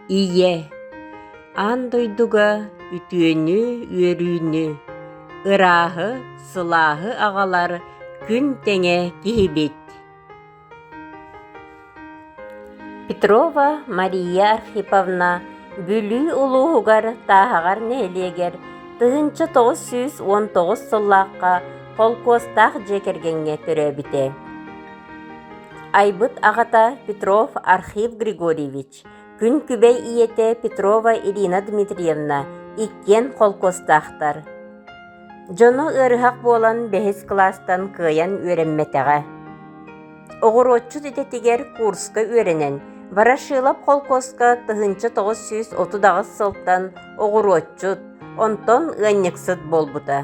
Ийэ, аан дойдуга үтүөнү, үөрүүнү, ырааһы, сылааһы аҕалар күн тэҥэ киһибит. Петрова Мария Архиповна Бүлүү улууһугар Тааһаҕар нэһилиэгэр 1919 сыллаахха холкуостаах дьиэ кэргэҥҥэ төрөөбүтэ. Айбыт аҕата Петров Архип Григорьевич, күн күбэй ийэтэ Петрова Ирина Дмитриевна иккиэн холкуостаахтар. Дьоно ыарыһах буолан бэһис кылаастан кыайан үөрэммэтэҕэ. Оҕуруотчут идэтигэр курска үөрэнэн, Ворошилов холкуоска 1938 сылтан оҕуруотчут, онтон ыанньыксыт буолбута.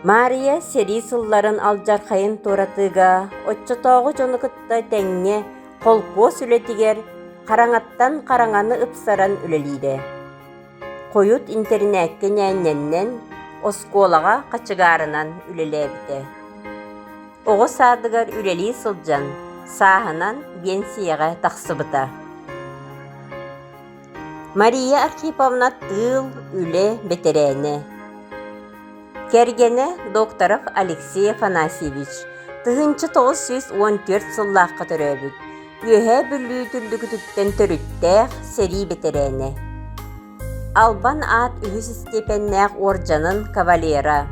Маарыйа сэрии сылларын алдьархайын туоратыыга оччотооҕу дьону кытта тэҥҥэ холкуос үлэтигэр хараҥаттан хараҥаны ыпсаран үлэлиирэ. Хойут интэринээккэ ньээнньэннэн, оскуолаҕа хачыгаарынан үлэлээбитэ. Оҕо саадыгар үлэлии сылдьан, сааһынан биэнсийэҕэ тахсыбыта. Мария Архиповна тыыл, үлэ бэтэрээнэ. Кэргэнэ Докторов Алексей Афанасьевич 1914 сыллаахха төрөөбүт, Үөһээ Бүлүү Түллүкүтүттэн төрүттээх сэрии бэтэрээнэ. Албан аат үһүс истиэпэннээх уордьанын кавалера.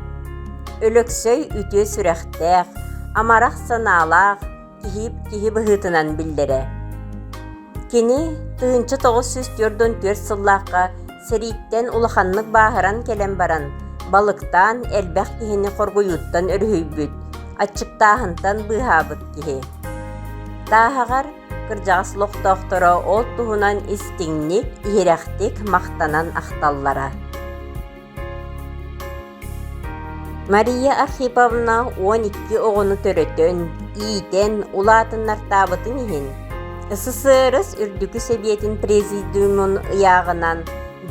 Өлөксөй үтүө сүрэхтээх, амарах санаалаах, киһи киһи быһыытынан биллэрэ. Кини 1944 сыллаахха сэрииттэн улаханнык бааһыран кэлэн баран, балыктаан элбэх киһини хоргуйууттан өрүһүйбүт, аччыктааһынтан быыһаабыт киһи. Тааһаҕар кырдьаҕас олохтоохторо ол туһунан истиҥник, иһирэхтик махтанан ахталлара. Мария Архиповна 12 оҕону төрөтөн, иитэн, улаатыннартаабытын иһин СССР Үрдүкү Сэбиэтин Президиумун ыйааҕынан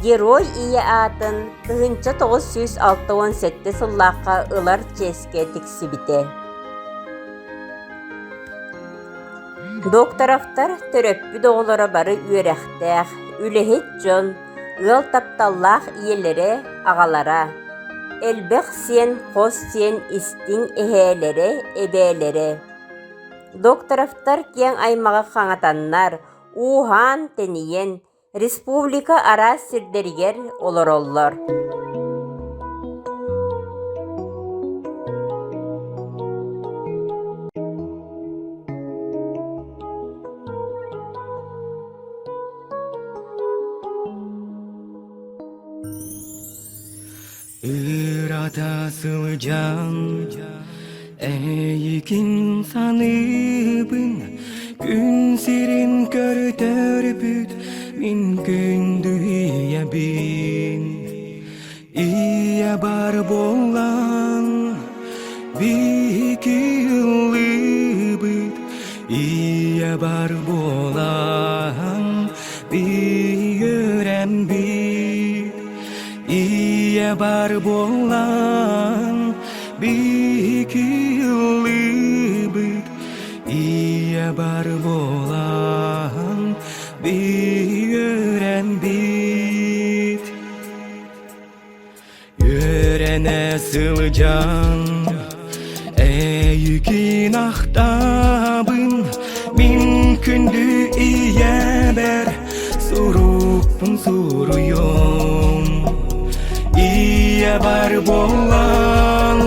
Герой Ийэ аатын 1967 сыллаахха ылар чиэскэ тиксибитэ. Докторовтар төрөппүт оҕолоро бары үөрэхтээх, үлэһит дьон, ыал тапталлаах ийэлэрэ, аҕалара, элбэх сиэн, хос сиэн истиҥ эһээлэрэ, эбээлэрэ. Докторовтар киэҥ аймаҕы хаҥатаннар, ууһаан-тэнийэн, республика араас сирдэригэр олороллор. Ырата сылдьан эйигин саныыбын күн сирин көрдөрбүт мин күндү ийэбин Ийэ бар буолан биһиги ыллыыбыт Ийэ бар буолан үөрэммит Ийэ бар буолан биһиги ыллыыбыт Ийэ бар буолан үөрэммит Үөрэнэ сылдьан эйигин ахтабын мин күндү ийэбэр сурукпун суруйуом Ийэ бар буолан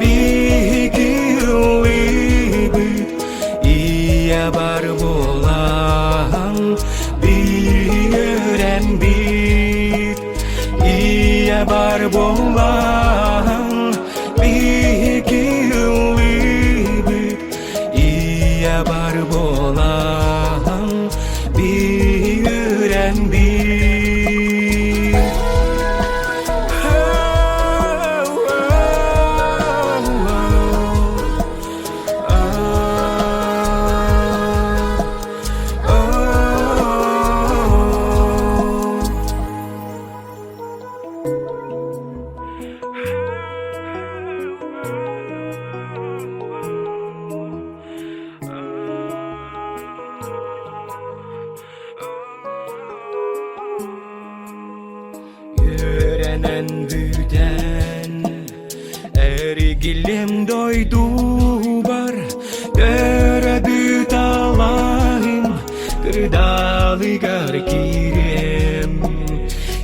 биһиги ыллыыбыт Ийэ бар буолан биһиги Ийэ бар буолан биһиги ыллыыбыт Ийэ бар буолан биһиги үөрэнбит Үөрэн бүтэн Эригилим дойдубар Төрөбүт алааһым Кырдаалыгар киириэм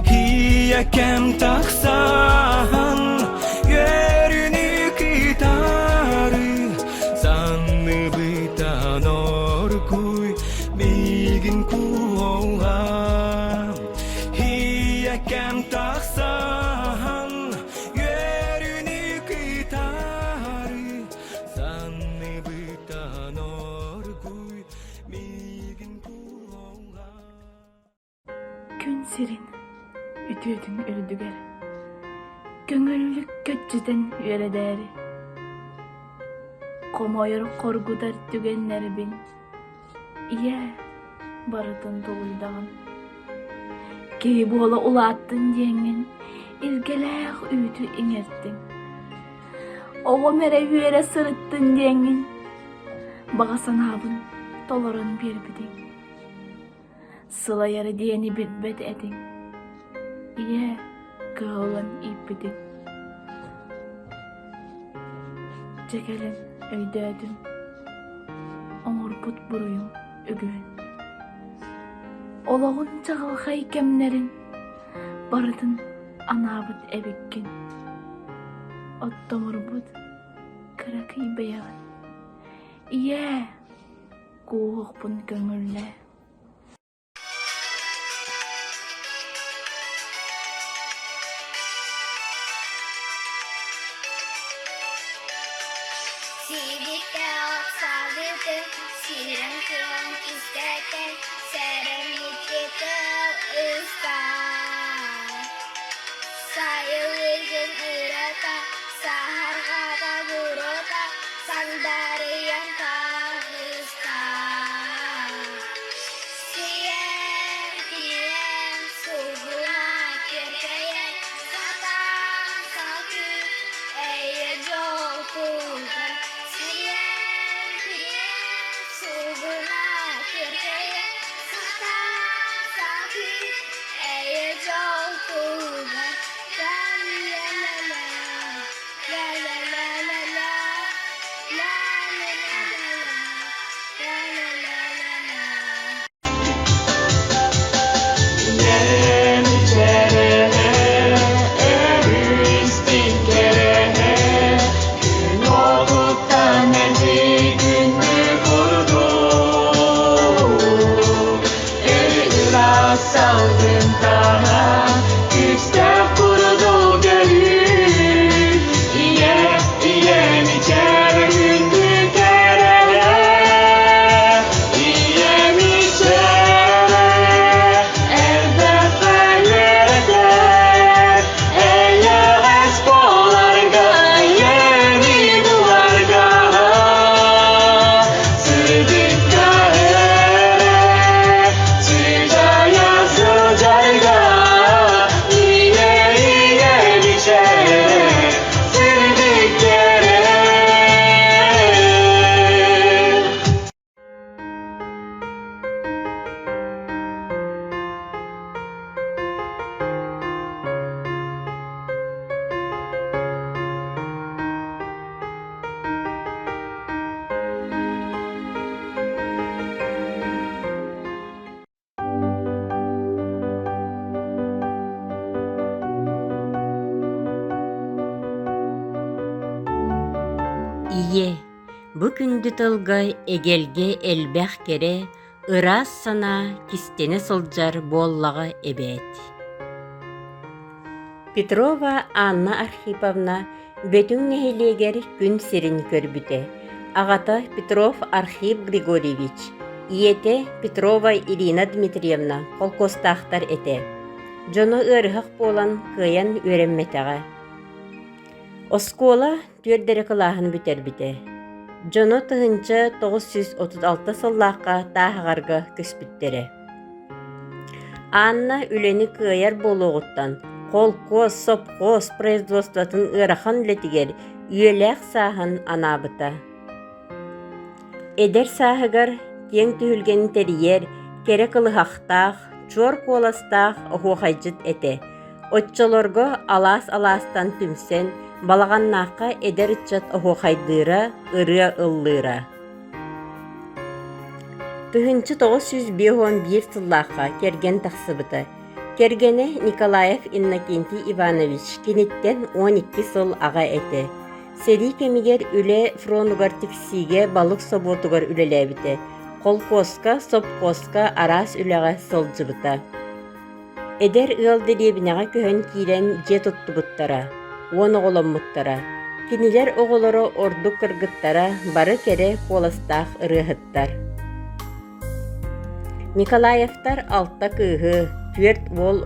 Ийэкэм тахсан Үөрүүнү кытары Санныбытан оргуй Миигин куолаан Ийэкэм тахсан Үөрүүнү кытары Санныбытан оргуй Миигин куолаан Күн сирин үтүөтүн үрдүгэр көҥүллүк көччүтэн үөрэдээри хомойор хоргутар түгэннэрбин ийээ барытын тулуйдаҕым киһи буола улааттын диэҥҥин илгэлээх үүтү иҥэртиҥ оҕом эрэ үөрэ сырыттын диэҥҥин баҕа санаабын толорон биэрбитиҥ Сылайары диэни билбэт этиҥ, ийээ, кыһаллан ииппитиҥ. Дьэ кэлин өйдөөтүм, оҥорбут буруйум үгүһүн. Олоҕун чаҕылхай кэмнэрин барытын анаабыт эбиккин. Оттомурбут кыракый бэйэҕин. Ийээ, кууһуохпун көҥүллээ. Сибиккэ охсообутун, сирин кыһын кистэтэн, сэрэммитти тыл ыстаан. Сайылыгын ырата, саһарҕата буруота, сандарыйан таҕыста. Сиэн киэн сулгуна кэркэйэн, сатаан сатыы эйэ дьол туһугар. Сиэн киэн сулгуна кэркэйэн, сатаан сатыы эйэ дьол туһугар. Ла-ла-ла-ла, ла-ла-ла-ла-ла, ла-ла-ла-ла-ла, ла-ла-ла-ла-ла. Ийэм ичэрэһэ, өрүстүн кэрэһэ, күн отуттан мэлдьи күндү курдук. Ыраас салгын таһа, күүстээх курдук өрүү. Ийэ, ийэм ичээрэ күндү кэрэһэ, ийэм ичээрэ, элбэххэ үөрэтэр, эйэҕэс буоларга, ийэни буларга. Сырдыкка эрэ, сыдьаайа сылдьарга, ийэ, ийэ мичээрэ, сырдык кэрэ. Ийэ, бу күндү тылга эгэлгэ элбэх кэрэ, ыраас санаа кистэнэ сылдьар буоллаҕа эбээт. Петрова Анна Архиповна Бөтүҥ нэһилиэгэр күн сирин көрбүтэ. Аҕата Петров Архип Григорьевич, ийэтэ Петрова Ирина Дмитриевна холкуостаахтар этэ. Дьоно ыарыһах буолан кыайан үөрэммэтэҕэ. Оскуола түөрт эрэ кылааһын бүтэрбитэ. Дьоно 1936 сыллаахха Тааһаҕарга көспүттэрэ. Анна үлэни кыайар буолуоҕуттан холкуос, сопхуос производствотын ыарахан үлэтигэр үйэлээх сааһын анаабыта. Эдэр сааһыгар киэҥ түһүлгэни тэрийэр, кэрэ кылыһахтаах, чуор куоластаах оһуохайдьыт этэ. Оччолорго алаас-алаастан түмсэн, Балаҕаннаахха эдэр ыччат оһуохайдыыра, ырыа ыллыыра. 1951 сыллаахха кэргэн тахсыбыта. Кэргэнэ Николаев Иннокентий Иванович киниттэн 12 сыл аҕа этэ. Сэрии кэмигэр үлэ фронугар Тиксиигэ балык собуотугар үлэлээбитэ, холкуоска, сопхуоска араас үлэҕэ сылдьыбыта. Эдэр ыал дэриэбинэҕэ көһөн киирэн дьиэ туттубуттара, 10 оҕоломмуттара. Кинилэр оҕолоро ордук кыргыттара бары кэрэ куоластаах ырыаһыттар. Николаевтар алта кыыһы, түөрт уол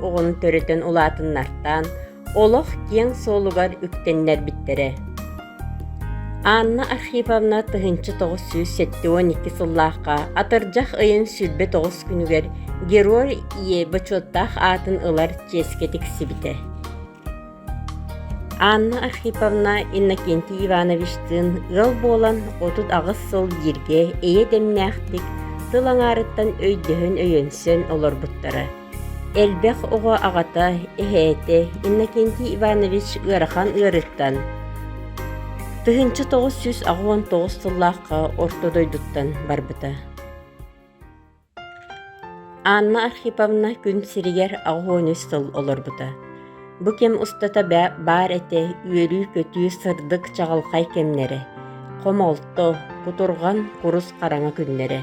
оҕону төрөтөн улаатыннартаан, олох киэҥ суолугар үктэннэрбиттэрэ. Анна Архиповна 1972 сыллаахха атырдьах ыйын 29 күнүгэр Герой Ийэ бочуоттаах аатын ылар чиэскэ тиксибитэ. Анна Архиповна Иннокентий Ивановичтыын ыал буолан 38 сыл бииргэ эйэ дэмнээхтик тыл аҥаарыттан өйдөһөн-өйөнсөн олорбуттара. Элбэх оҕо аҕата, эһээтэ Иннокентий Иванович ыарахан ыарыыттан 1989 сыллаахха орто дойдуттан барбыта. Анна Архиповна күн сиригэр 83 сыл олорбута. Бу кэм устата баар этэ үөрүү-көтүү сырдык чаҕылхай кэмнэрэ, хомолто, кутурҕан курус хараҥа күннэрэ.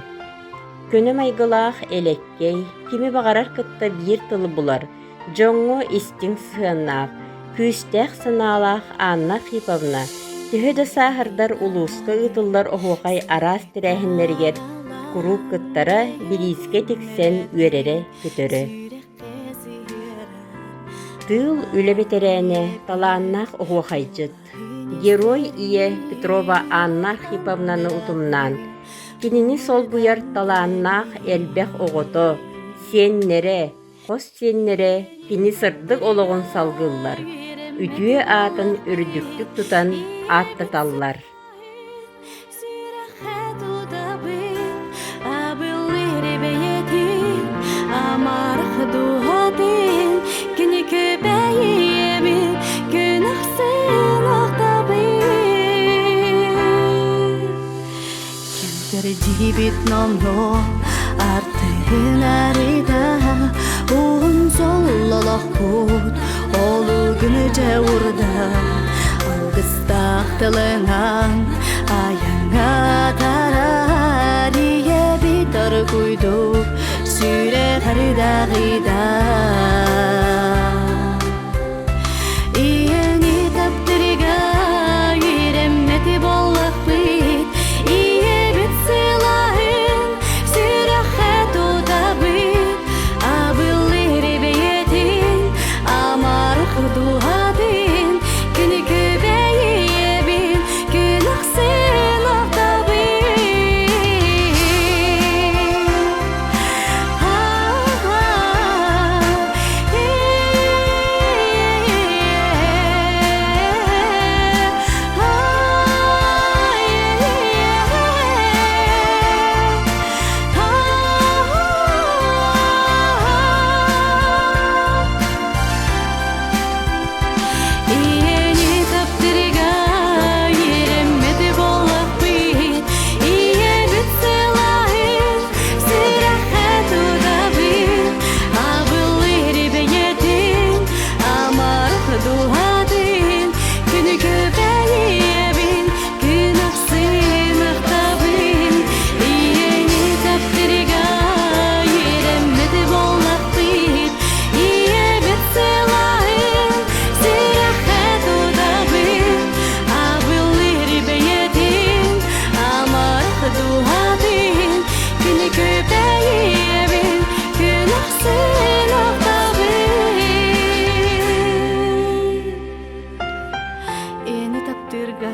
Көнө майгылаах элэккэй, кими баҕарар кытта биир тылы булар, дьоҥҥо истиҥ сыһыаннаах, күүстээх санаалаах Анна Архиповна төһө да сааһырдар улууска ыытыллар оһуохай араас тэрээһиннэригэр куруук кыттара, бириискэ тиксэн үөрэрэ-көтөрө. Тыыл үлэ бэтэрээнэ, талааннаах оһуохайдьыт, Герой ийэ Петрова Анна Архиповнаны утумнаан, кинини солбуйар талааннаах элбэх оҕото, сиэннэрэ, хос сиэннэрэ кини сырдык олоҕун салгыыллар, үтүө аатын үрдүктүк тутан ааттаталлар. Кэмтэрдиибит номнуо артыгын арыйда уһун сололохпут олугун дьэ урда Алгыстаах тылынан айаҥҥа тарар ийэбит оргуйдук сүрэх арыдаҕыйда. Ийэни таптырга үөрэммэти буоллахпыт, ийэбит сылааһын сүрэххэ тутабыт, абыллыр бэйэтин амарах дууһатын күнү күбэйиэбин күн ахсын ахтабын. Ийэни таптырга иэрэммэти буоллахпыт, ийэбит сылааһын сүрэххэ тутабыт, абылыыр бэйэтин амарах дууһатын күнү күбэйиэбин, күн ахсын ахтабын. Ийэни таптырга иэрэммэти буоллахпыт, ийэбит сылааһын сүрэххэ тутабын, абылыыр бэйэтин амарах дууһатын күнү күбэйиэбин, күн ахсын ахтабын. Ийэни таптыырга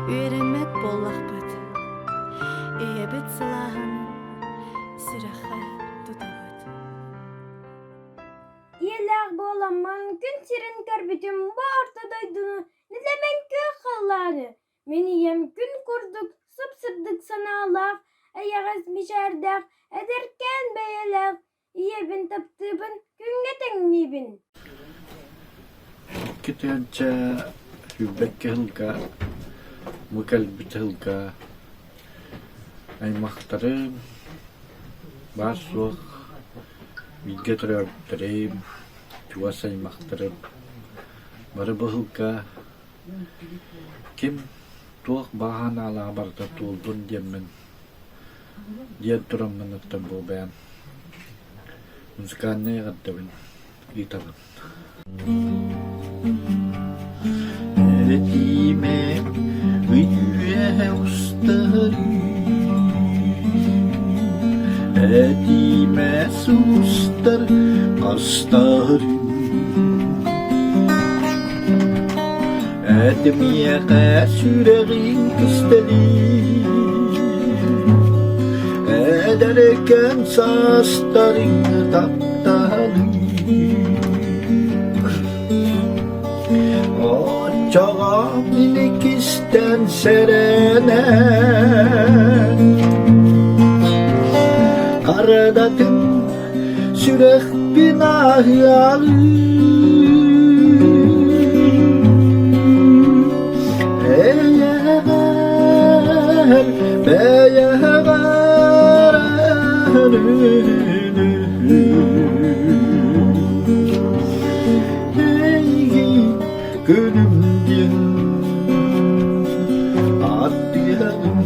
үөрэммэт буоллахпыт, ийэбит сылааһын сүрэххэ тутабыт. Ийэлээх буоламмын күн сирин көрбүтүм бу орто дойдуну нэлэмэн күөх халлааны Мин ийэм күн курдук сып-сырдык санаалаах, эйэҕэс мичээрдээх, эдэркээн бэйэлээх ийэбин таптыыбын, күҥҥэ тэҥниибин. киһибин 2 сүүрбэккэ сылга бу кэлбит сылга аймахтарым баар-суох бииргэ төрөөбүттэрим, чугас аймахтарым бары бу сылга ким туох баҕа санаалааҕа барыта туоллун диэммин диэн тураммын оттон бу бэйэм музыкальнай эҕэрдэбин ыытабын. Этиимэ үтүө устарыы, Этиимэ сустар астарыы. Этимиэхэ сүрэҕиҥ кистэлии, Эдэркэн саастарыҥ тапталыы. Оччоҕо мин иккистэн сэрэнэн Харадатын сүрэхпин аһыалыы Эйэҕэр, бэйэҕэр Эйигин күнүм диэн ааттыаҕым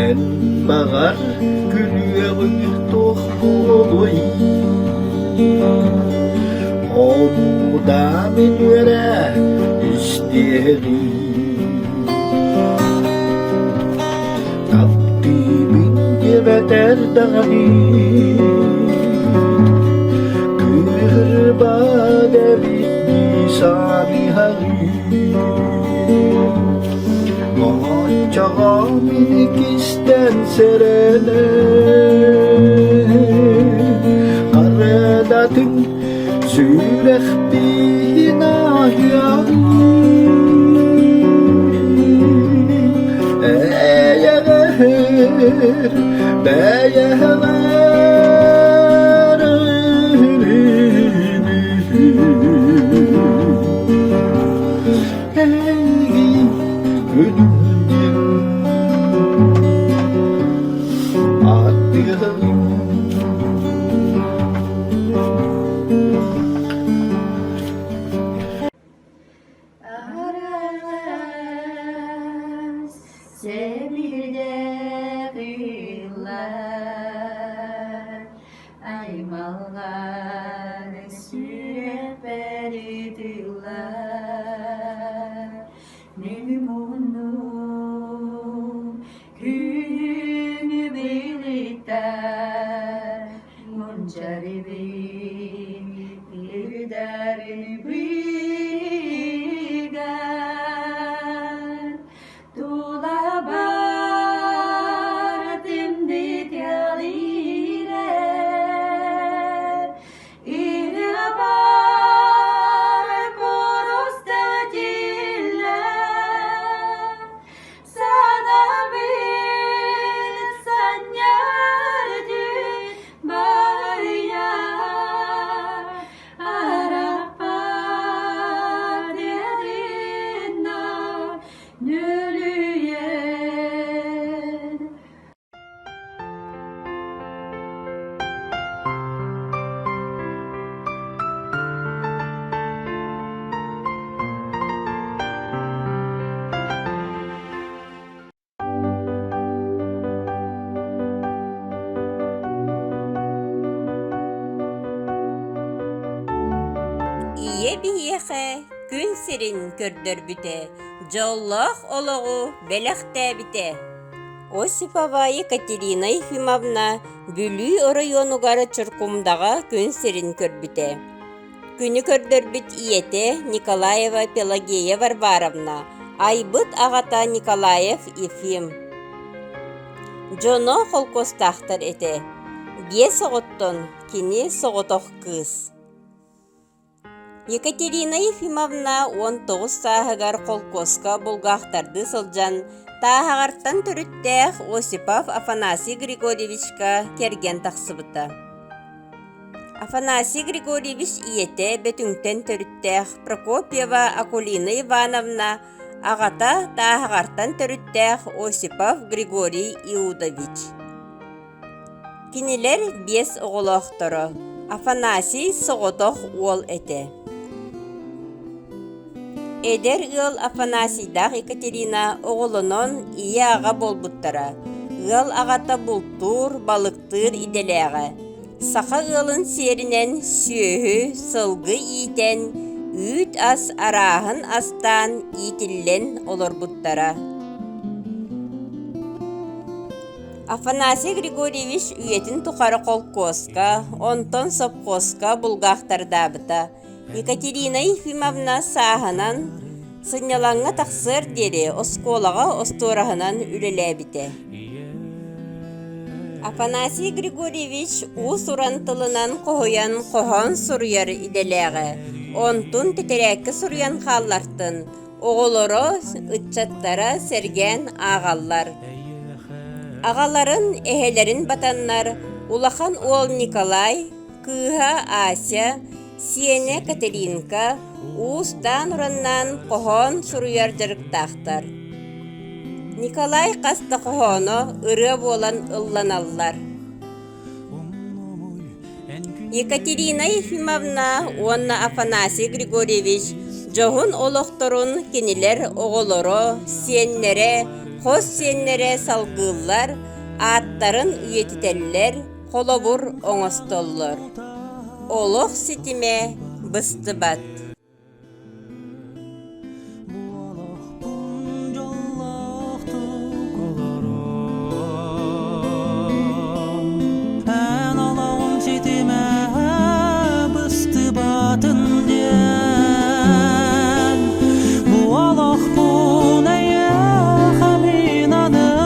Эн баҕар күлүөҕүҥ туох буолуой Ону мин үөрэ истиэҕим Таптыыбын диэбэтэр даҕаны Кыыһырбат эбит дии саныһаҕын Оччоҕо мин иккистэн сэрэнэн Харадатын сүрэхпин аһыаҕын Эйэҕэр, бэйэҕэр Эйигин күнүм ааттыаҕым Араас сэбирдэх ыллар аймалҕан сүрэхпэр ытыллар Нүмунну күнү былыттар мунчарыбын ирдарын быгар Тулабар тымнытыалыырар Ырыабар куруста тиллэр Санабын санньар дүү барыйар Арахпат эриннар нөлүйэр Ийэ биһиэхэ күн сирин көрдөрбүтэ, дьоллоох олоҕу бэлэхтээбитэ. Осипова Екатерина Ефимовна Бүлүү оройуонугар Чуркумдаҕа күн сирин көрбүтэ. Күнү көрдөрбүт ийэтэ Николаева Пелагея Варваровна, айбыт аҕата Николаев Ефим. Дьоно холкуостаахтар этэ. Биэс оҕоттон кини соҕотох кыыс. Екатерина Ефимовна 19 сааһыгар холкуоска булгаахтардыы сылдьан, Тааһаҕартан төрүттээх Осипов Афанасий Григорьевичка кэргэн тахсыбыта. Афанасий Григорьевич ийэтэ Бөтүҥтэн төрүттээх Прокопьева Акулина Ивановна, аҕата Тааһаҕартан төрүттээх Осипов Григорий Иудович. Кинилэр биэс оҕолоохторо, Афанасий соҕотох уол этэ. Эдэр ыал Афанасийдаах Екатерина оҕолонон ийэ-аҕа буолбуттара. Ыал аҕата бултуур, балыктыыр идэлээҕэ. Саха ыалын сиэринэн сүөһү, сылгы иитэн, үүт-ас арааһын астаан иитиллэн олорбуттара. Афанасий Григорьевич үйэтин тухары холкуоска, онтон сопхуоска булгаахтардаабыта. Екатерина Ефимовна сааһынан сынньалаҥҥа тахсыар диэри оскуолаҕа остуораһынан үлэлээбитэ. Афанасий Григорьевич уус-уран тылынан хоһуйан хоһоон суруйар идэлээҕэ, онтун тэтэрээккэ суруйан хааллартын, оҕолоро, ыччаттара сэргээн ааҕаллар. Аҕаларын, эһэлэрин батаннар улахан уол Николай, кыыһа Ася, сиэнэ Катеринка уустаан-ураннаан хоһоон суруйар дьарыктаахтар. Николай хас да хоһооно ырыа буолан ылланаллар. Екатерина Ефимовна уонна Афанасий Григорьевич дьоһун олохторун кинилэр оҕолоро, сиэннэрэ, хос сиэннэрэ салгыыллар, ааттарын үйэтитэллэр, холобур оҥостоллор. Олох ситимэ быстыбат. Эн олоҕум ситимэ быстыбатын диэн Бу олохпун эйиэхэ мин аныам.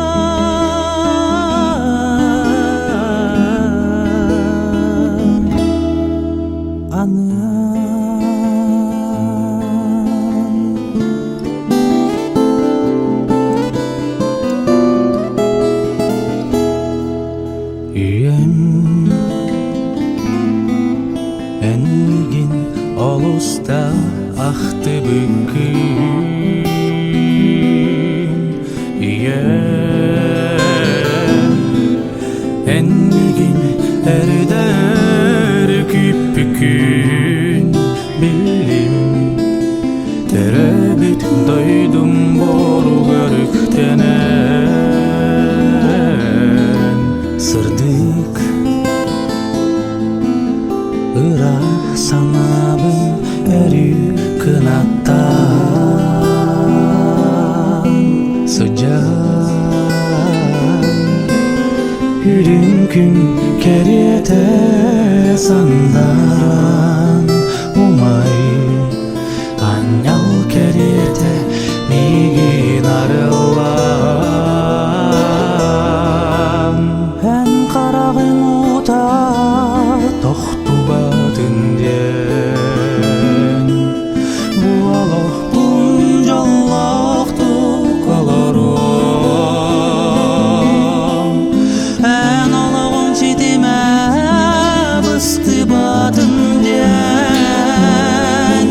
Ийэм эн миигин олус да ахтыбыккын Ийэм эн миигин эрдэр күүппүккүн биллим Төрөөбүт дойдум буоругар үктэнэн Сырдык ыраах санаабын өрүү кынаттаан Сыдьаан үрүҥ күн кэриэтэ сандаран умай Анньал кэриэтэ миигин арыллан Эн хараҕыҥ уута тохтубатын диэн Бу олохпун дьоллоохтук олоруом Эн олоҕуҥ ситимэ быстыбатын диэн.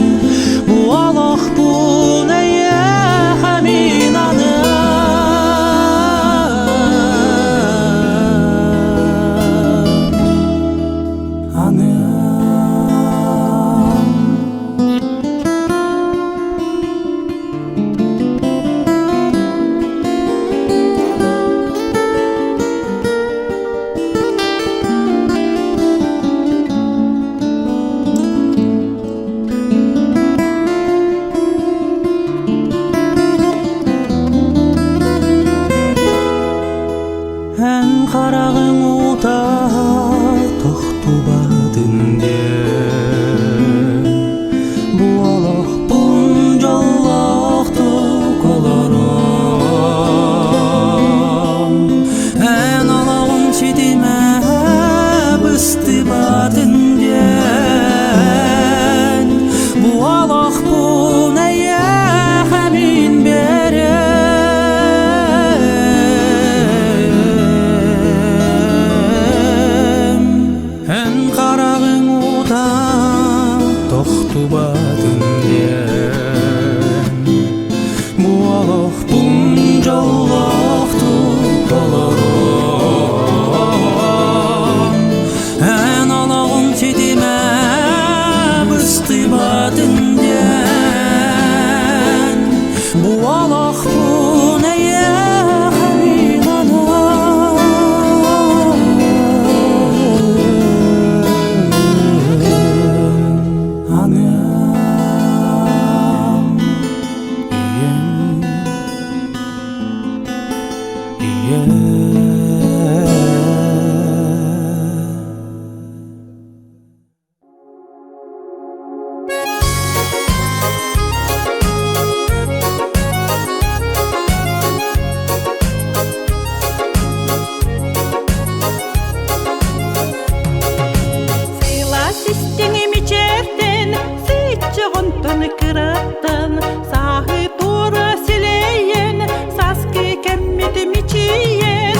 Сыйлас истиҥи мичээртэн, сыччаҕынтан кыраттан, сааһы туора силэйэн, сааскы кэммит мичийэн.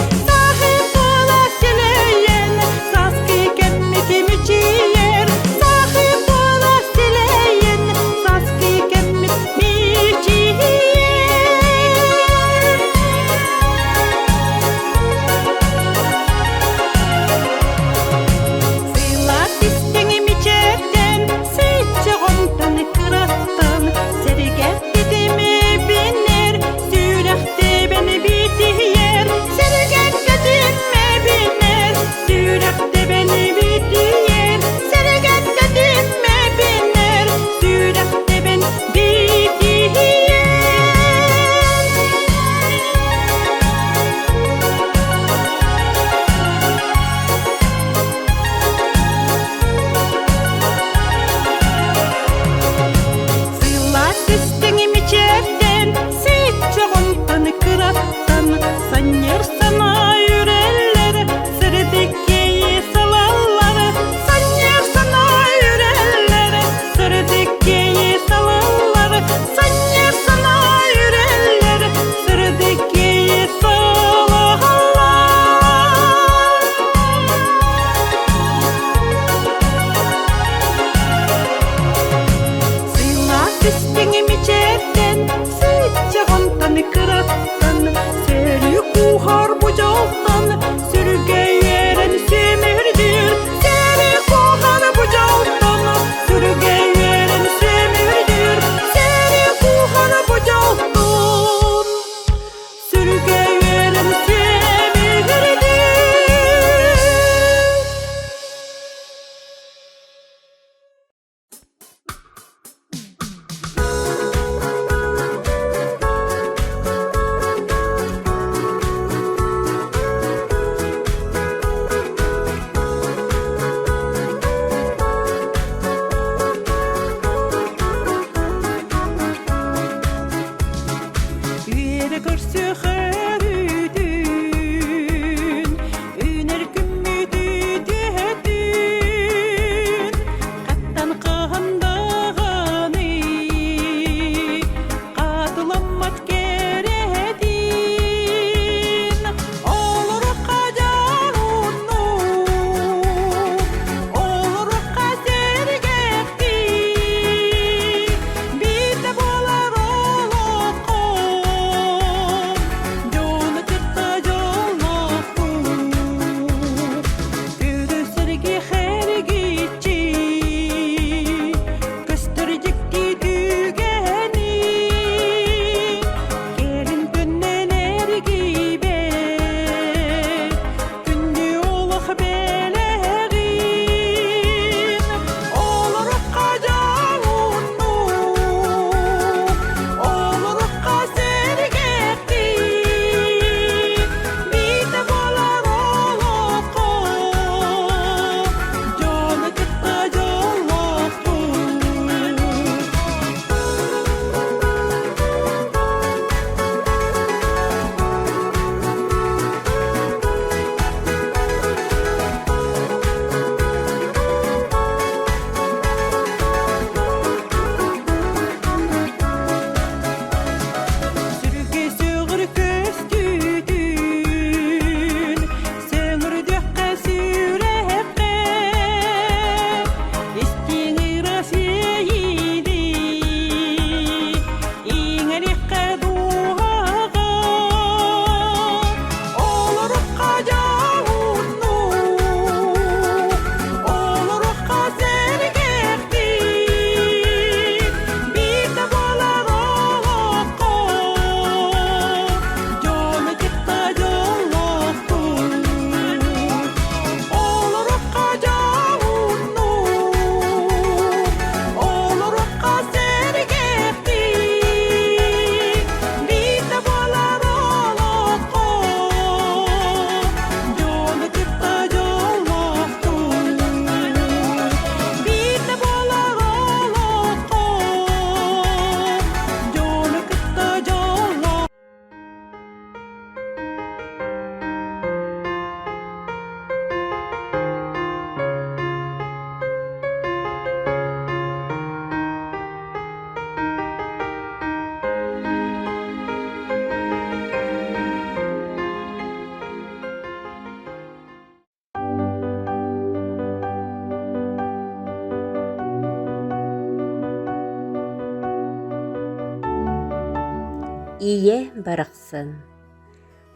Ийэ барахсан.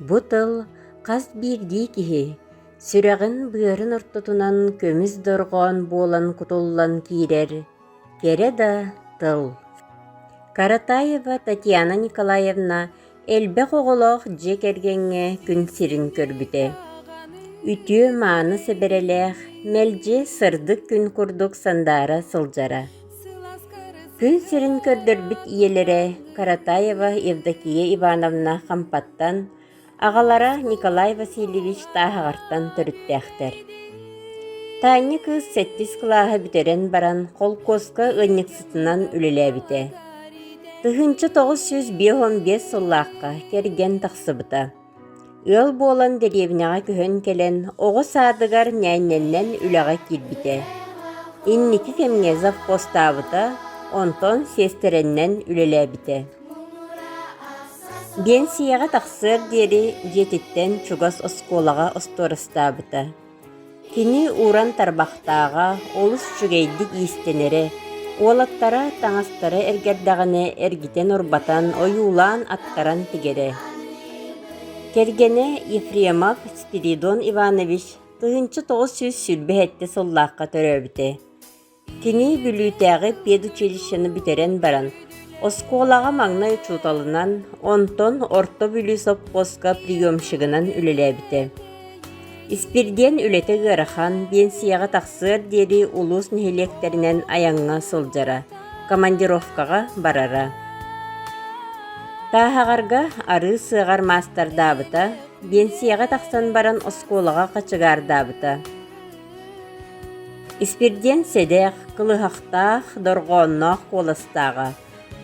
Бу тыл хас биирдии киһи сүрэҕин-быарын ортотунан көмүс дорҕоон буолан кутуллан киирэр кэрэ да тыл. Каратаева Татьяна Николаевна элбэх оҕолоох дьиэ кэргэҥҥэ күн сирин көрбүтэ. Үтүө-мааны сэбэрэлээх, мэлдьи сырдык күн курдук сандаара сылдьара. Күн сирин көрдөрбүт ийэлэрэ Каратаева Евдокия Ивановна Хампаттан, аҕалара Николай Васильевич Тааһаҕартан төрүттээхтэр. Таанньа кыыс сэттис кылааһы бүтэрэн баран холкуоска ыанньыксытынан үлэлээбитэ. 1955 сыллаахха кэргэн тахсыбыта. Ыал буолан дэриэбинэҕэ көһөн кэлэн, оҕо саадыгар ньээнньэннэн үлэҕэ киирбитэ. Инники кэмҥэ завхозтаабыта, онтон сиэстэрэннэн үлэлээбитэ. Биэнсийэҕэ тахсыар диэри дьиэтиттэн чугас оскуолаҕа остуорастаабыта. Кини ууран тарбахтааҕа, олус үчүгэйдик иистэнэрэ, уолаттара таҥастара эргэрдэҕинэ эргитэн-урбатан, ойуулаан аттаран тигэрэ. Кэргэнэ Ефремов Спиридон Иванович 1927 сыллаахха төрөөбүтэ. Кини Бүлүүтээҕи педучилищены бүтэрэн баран, оскуолаҕа маҥнай учууталынан, онтон Орто Бүлүү сопхуоска приемщигынан үлэлээбитэ. Испирдиэн үлэтэ ыарахан, биэнсийэҕэ тахсыар диэри улуус нэһилиэктэринэн айаҥҥа сылдьара, командировкаҕа барара. Тааһаҕарга арыы сыаҕар маастардаабыта, биэнсийэҕэ тахсан баран оскуолаҕа хачыгаардаабыта. Испирдиэн сэдэх, кылыһахтаах, дорҕоонноох куоластааҕа,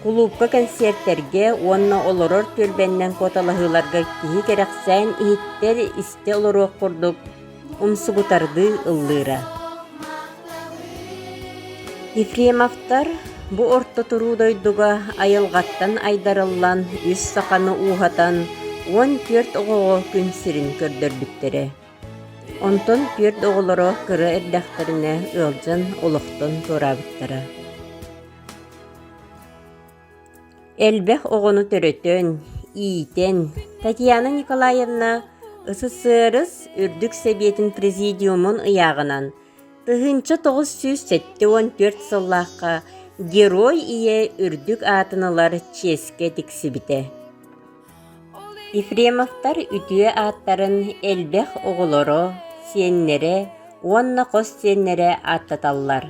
кулуупка кэнсиэртэргэ уонна олорор түөлбэннэн куоталаһыыларга киһи кэрэхсээн иһиттэр истэ олоруох курдук умсугутардыы ыллыыра. Ефремовтар бу орто туруу дойдуга айылҕаттан айдарыллан үс саханы ууһатан 14 оҕоҕо күн сирин көрдөрбүттэрэ. Онтон түөрт оҕолоро кыра эрдэхтэринэ ыалдьан олохтон туораабыттара. Элбэх оҕону төрөтөн, иитэн, Татьяна Николаевна СССР Үрдүк Сэбиэтин Президиумун ыйааҕынан 1974 сыллаахха Герой Ийэ үрдүк аатын ылар чиэскэ тиксибитэ. Ефремовтар үтүө ааттарын элбэх оҕолоро, сиэннэрэ уонна хос сиэннэрэ ааттаталлар.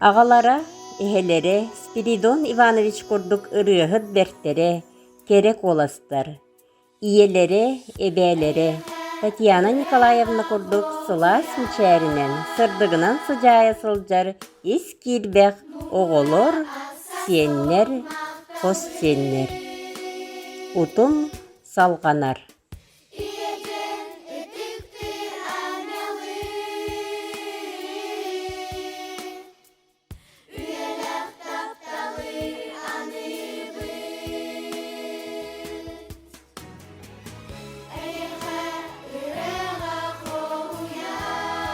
Аҕалара, эһэлэрэ Спиридон Иванович курдук ырыаһыт бэртэрэ, кэрэ куоластар. Ийэлэрэ, эбээлэрэ Татьяна Николаевна курдук сылаас мичээринэн, сырдыгынан сыдьаайа сылдьар ис киирбэх оҕолор, сиэннэр, хос сиэннэр. Утум салҕанар. Үйэлээх тапталы аныыбын Эйиэхэ ырыаҕа хоһуйан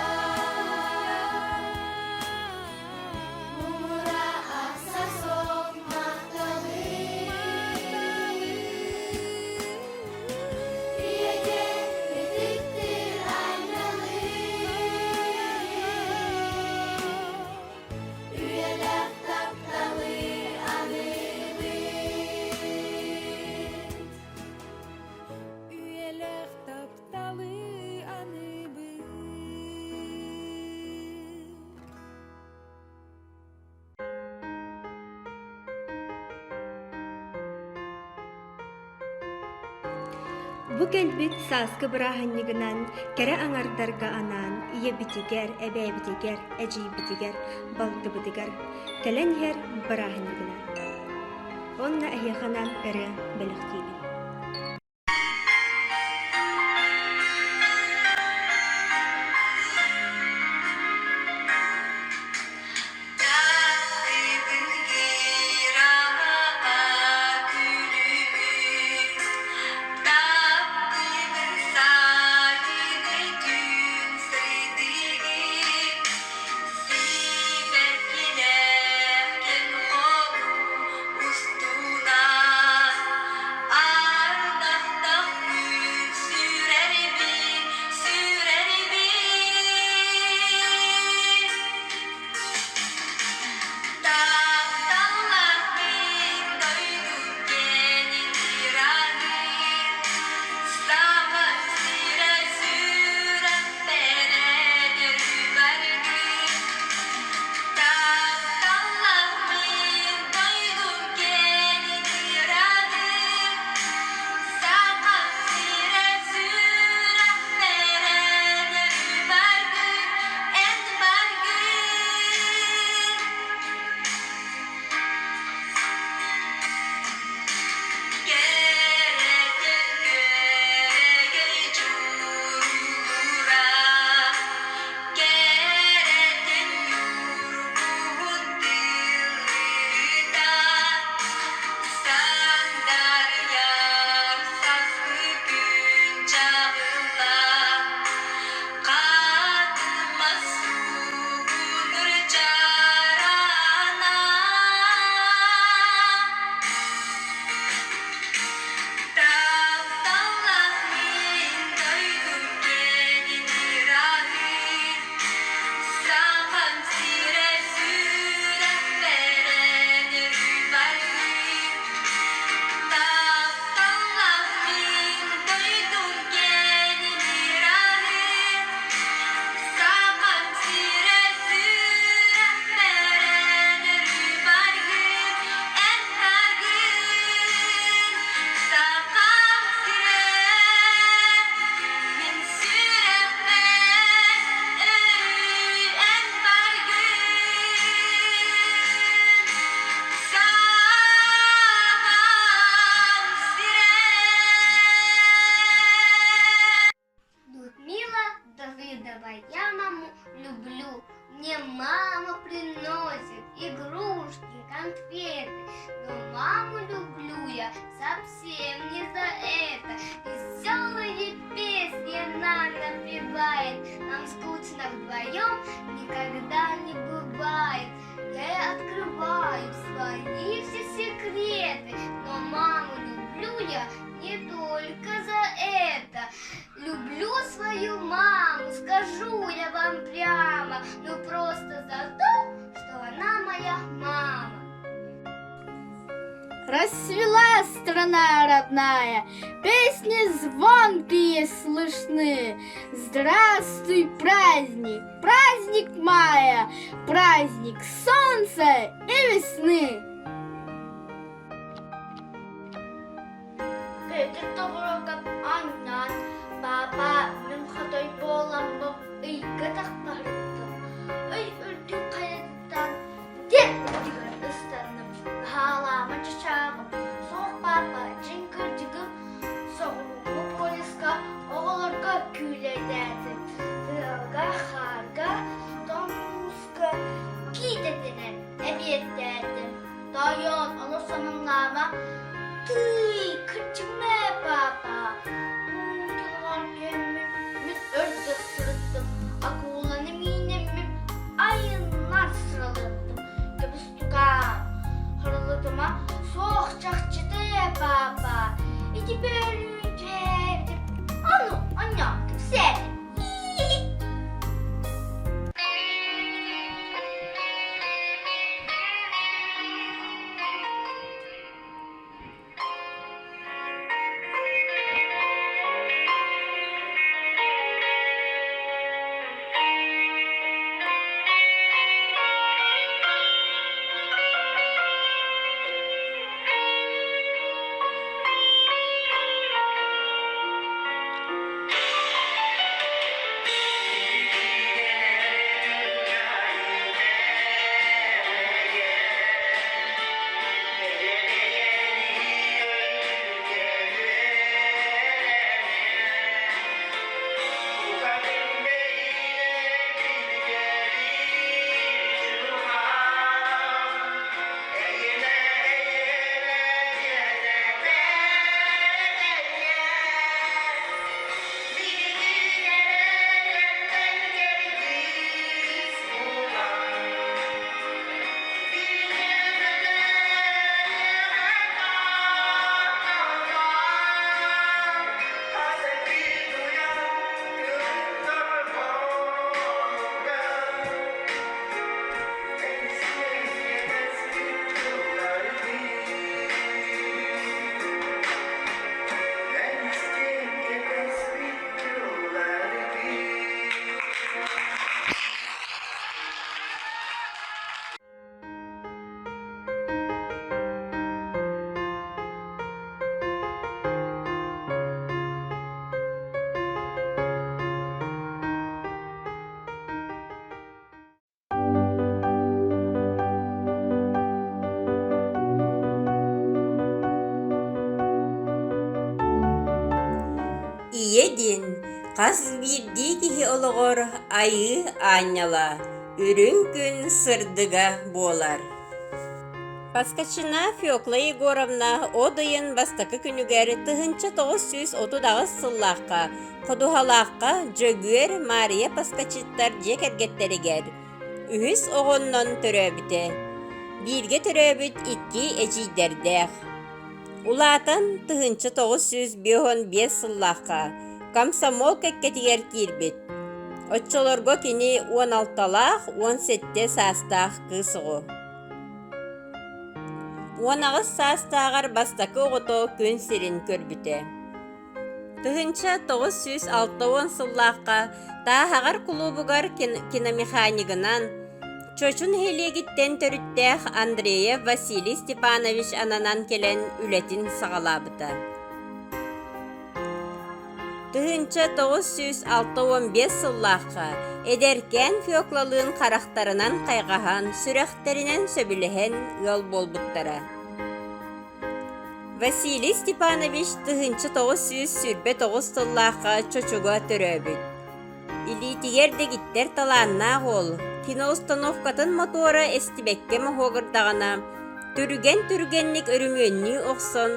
Муҥура ахса суох махталы Ийэтин ытыктыыр ангелы Үйэлээх тапталы аныыбыт Үйэлээх тапталы аныыбыт Бу кэлбит сааскы бырааһынньыгынан кэрэ аҥардарга анаан ийэбитигэр, эбээбитигэр, эдьиийбитигэр, балтыбытыгар кэлэн иһэр бырааһынньыгынан. Уонна эһиэхэ анаан ырыа бэлэхтиибин. Сибэккилээх кэм хонуу устунан. вам прямо, ну просто за то, что она моя мама. Расцвела страна родная, песни звонкие слышны. Здравствуй, праздник, праздник мая, праздник солнца и весны. Петр Тобуруокап анньаан, папа мин хотой буоламмын ыйга тахтарыттым, ый үрдүк хайатыттан диэн үрдүгэр ыстанным, хаалаама чычааҕым, суох папа дьиҥ кырдьыгым соҕурууҥҥу полюска оҕолорго күүлэйдээтим, тыалга, хаарга, тоҥ мууска киитэтинэн эбиэттээтим. Тойон, ону сонуннаама, тыый, кырдьыма ээ, папа, уу тылыгар түһэммин мин өр да сырыттым, акуланы миинэммин айыннар сыралыттым, кэбистукаан, хоролутума, суох чахчыта ээ, папа, ити бөлүүн түһээбитим, ону онньоон кэпсээтим. Ийэ диэн хас биирдии киһи олоҕор айыы аанньала, үрүҥ күн сырдыга буолар. Поскачина Фекла Егоровна от ыйын бастакы күнүгэр 1938 сыллаахха Ходуһалаахха Дьөгүөр Маарыйа Поскачиттар дьиэ кэргэттэригэр үһүс оҕоннон төрөөбүтэ. Бииргэ төрөөбүт икки эдьиийдэрдээх. Улаатан 1955 сыллаахха комсомол кэккэтигэр киирбит. Оччолорго кини уон алталаах, уон сэттэ саастаах кыыс оҕо. 18 саастааҕар бастакы оҕото күн сирин көрбүтэ. 1960 сыллаахха Тааһаҕар кулуубугар киномеханигынан Чочу нэһилиэгиттэн төрүттээх Андреев Василий Степанович ананан кэлэн үлэтин саҕалаабыта. 1965 сыллаахха эдэркээн Феклалыын харахтарынан хайҕаһан, сүрэхтэринэн сөбүлэһэн ыал буолбуттара. Василий Степанович 1929 сыллаахха Чочуга төрөөбүт. Илиитигэр дэгиттэр талааннаах уол, киноустановкатын мотуора эстибэккэ моһуогурдаҕына, түргэн-түргэнник өрүмүөннүү охсон,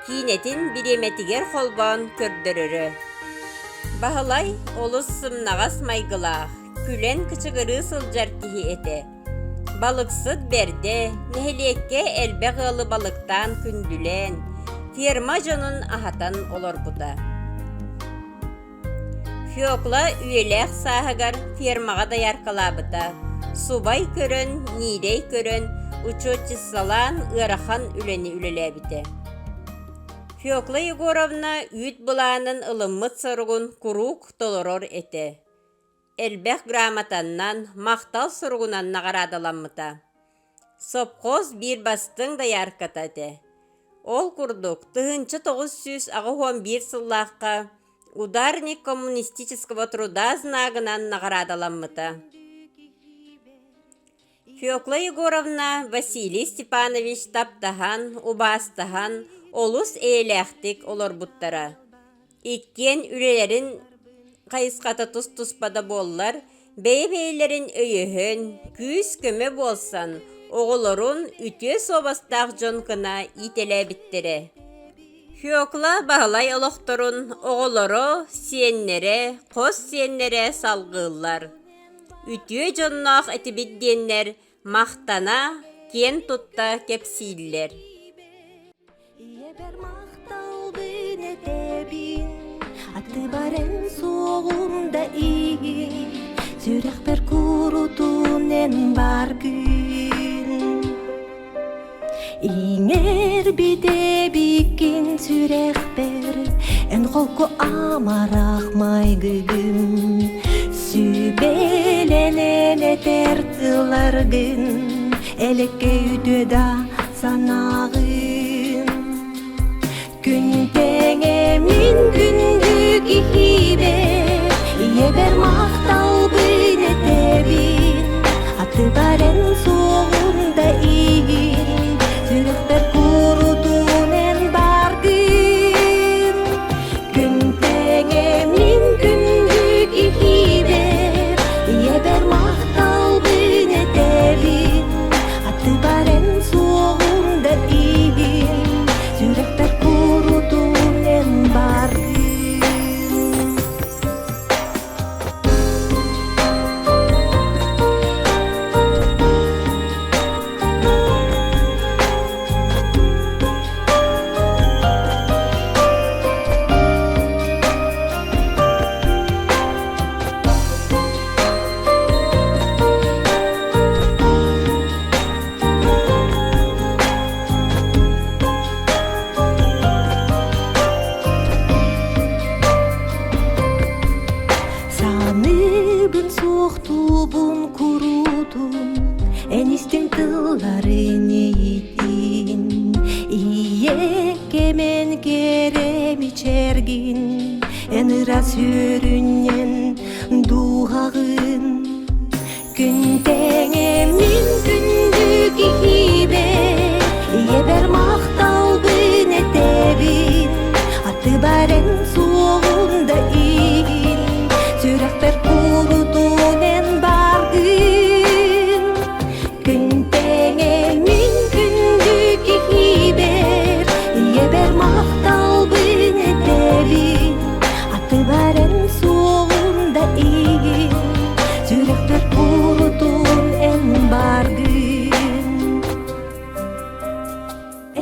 киинэтин бириэмэтигэр холбоон көрдөрөрө. Баһылай олус сымнаҕас майгылаах, күлэн кычыгырыы сылдьар киһи этэ. Балыксыт бэрдэ, нэһилиэккэ элбэх ыалы балыктаан күндүлээн, ферма дьонун аһатан олорбута. Фекла үйэлээх сааһыгар фермаҕа дояркалаабыта, субай көрөн, ньиирэй көрөн, учетчицалаан ыарахан үлэни үлэлээбитэ. Фекла Егоровна үүт былаанын ылыммыт соругун куруук толорор этэ. Элбэх грамотаннан, махтал суругунан наҕараадаламмыта. Сопхуос биир бастыҥ доярката этэ. Ол курдук, 1981 сыллаахха «Ударник коммунистического труда» знагынан наҕараадаламмыта. Фекла Егоровна Василий Степанович таптаһан, убаастаһан, олус эйэлээхтик олорбуттара. Иккиэн үлэлэрин хайысхата тус-туспа да буоллар, бэйэ-бэйэлэрин өйөһөн, күүс-көмө буолсан, оҕолорун үтүө суобастаах дьон гына иитэлээбиттэрэ. Фекла Баһылай олохторун оҕолоро, сиэннэрэ, хос сиэннэрэ салгыыллар. Үтүө дьонноох этибит диэннэр махтана, киэн тутта кэпсииллэр. Ийэбэр махталбын этэбин, аттыбар эн суоҕун да иһин, сүрэхпэр курутун эн бааргын. Иҥэрбит эбиккин сүрэхпэр, эн холку амарах майгыгын, сүбэлэнэн этэр тылларгын, элеккэй үтүө да санааҕын Күн тэҥэ мин күндү киһибэр Ийэбэр махталбын этэбин Аттыбар эн суоҕун да иһин Сүрэхпэр курутун эн бааргын Күн тэҥэ мин күндү киһибэр Ийэбэр махталбын этэбин Аттыбар эн суоҕун да иһин Сүрэхпэр курутун эн бааргын Саныыбын суохтуубун куруутун эн истиҥ тылларын иитин Ийэккэмэн кэрэм ичэргин эн ыра сүрүнньэн дууһаҕын Күн тэҥэ мин күндү киһибэр ийэбэр махталбын этэбин аттыбар эн суоҕун да иһин сүрэхпэр курутун эн бааргын Күн тэҥэ мин күндү киһибэр ийэбэр махталбын этэбин аттыбар эн суоҕун да иһин сүрэхпэр курутун эн бааргын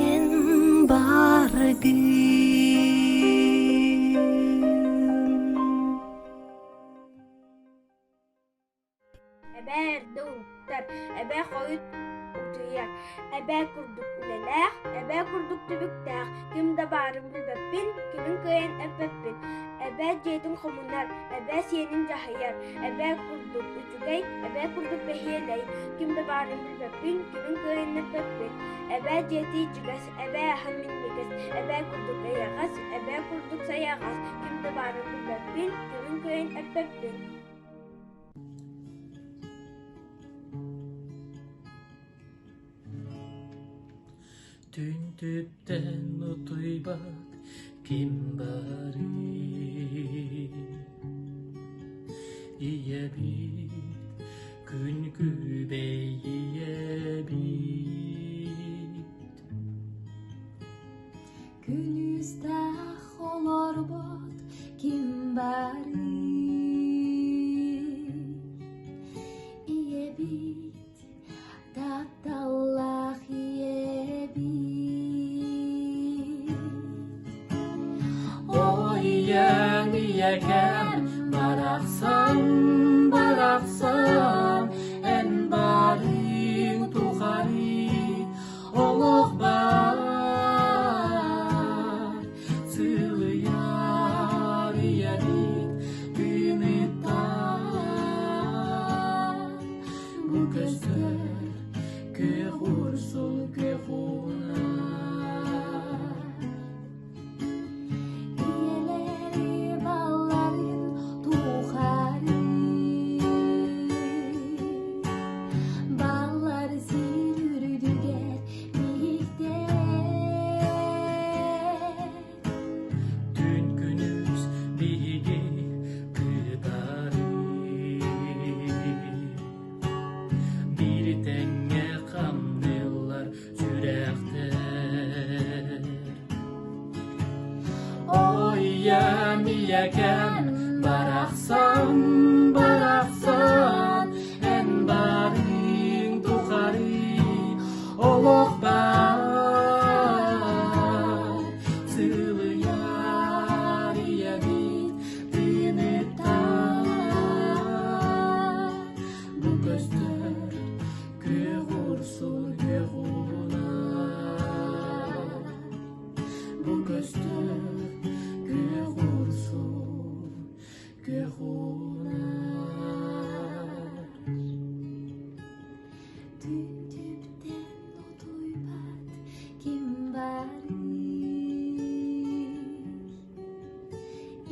эн бааргын Эбээ эрдэ уһуктар, эбээ хойут утуйар, эбээ курдук үлэлээх, эбээ курдук түбүктээх, ким да баарын билбэппин, кимин кыайан эппэппин. Эбээ дьиэтин хомунар, эбээ сиэнин дьаһайар, эбээ курдук үчүгэй, эбээ курдук бэһиэлэй, ким да баарын билбэппин, кимин кыайан эппэппин. Эбээ дьиэтэ ичигэс, эбээ аһа минньигэс, эбээ курдук эйэҕэс, эбээ курдук сайаҕас, ким да баарын билбэппин, кимин кыайан эппэппин. Түн-түптэн утуйбат ким барый? Ийэбит, күн күбэй ийэбит. Күнүстээх олорбот ким барый? Ийэбит, тапталлаах ийэбит. О ийэм, ийэкэм, Барахсан, барахсан, эн барыҥ тухары олох бар. Сылыйар ийэбит тыыныттан бу көстөр күөх урсун күөх унаар. Ийэлэри балларын тухары Баллар сир үрдүгэр биһиктэр Түн күнүс биһиги кытары Биир тэҥҥэ хамныллар сүрэхтэр Ой, ийэм, барахсан, барахсан, эн барыҥ тухары олох баар. Сылыйар ийэбит тыыныттан бу көстөр күөх урсун күөх унаар. Бу көстөр күөх урсун күөх унаар. Түн түптэн утуйбат ким барый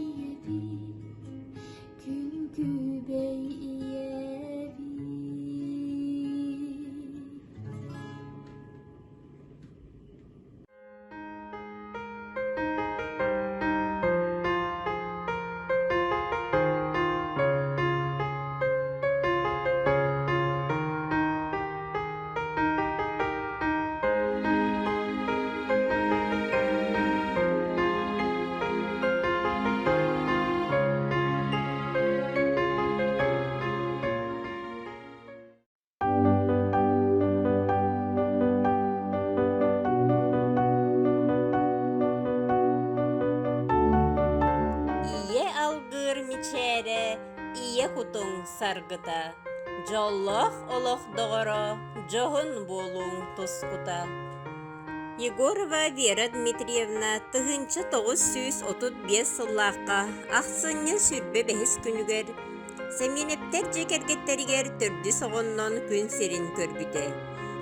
Ийэбит күн күбэй ийэбит Ийэ алгыыр мичээрэ, ийэ кутуҥ саргыта, дьоллоох олох доҕоро, дьоһун буолууҥ тускута. Егорова Вера Дмитриевна 1935 сыллаахха ахсынньы 25 күнүгэр Сэмиэнэптэр дьиэ кэргэттэригэр төрдүс оҕоннон күн сирин көрбүтэ.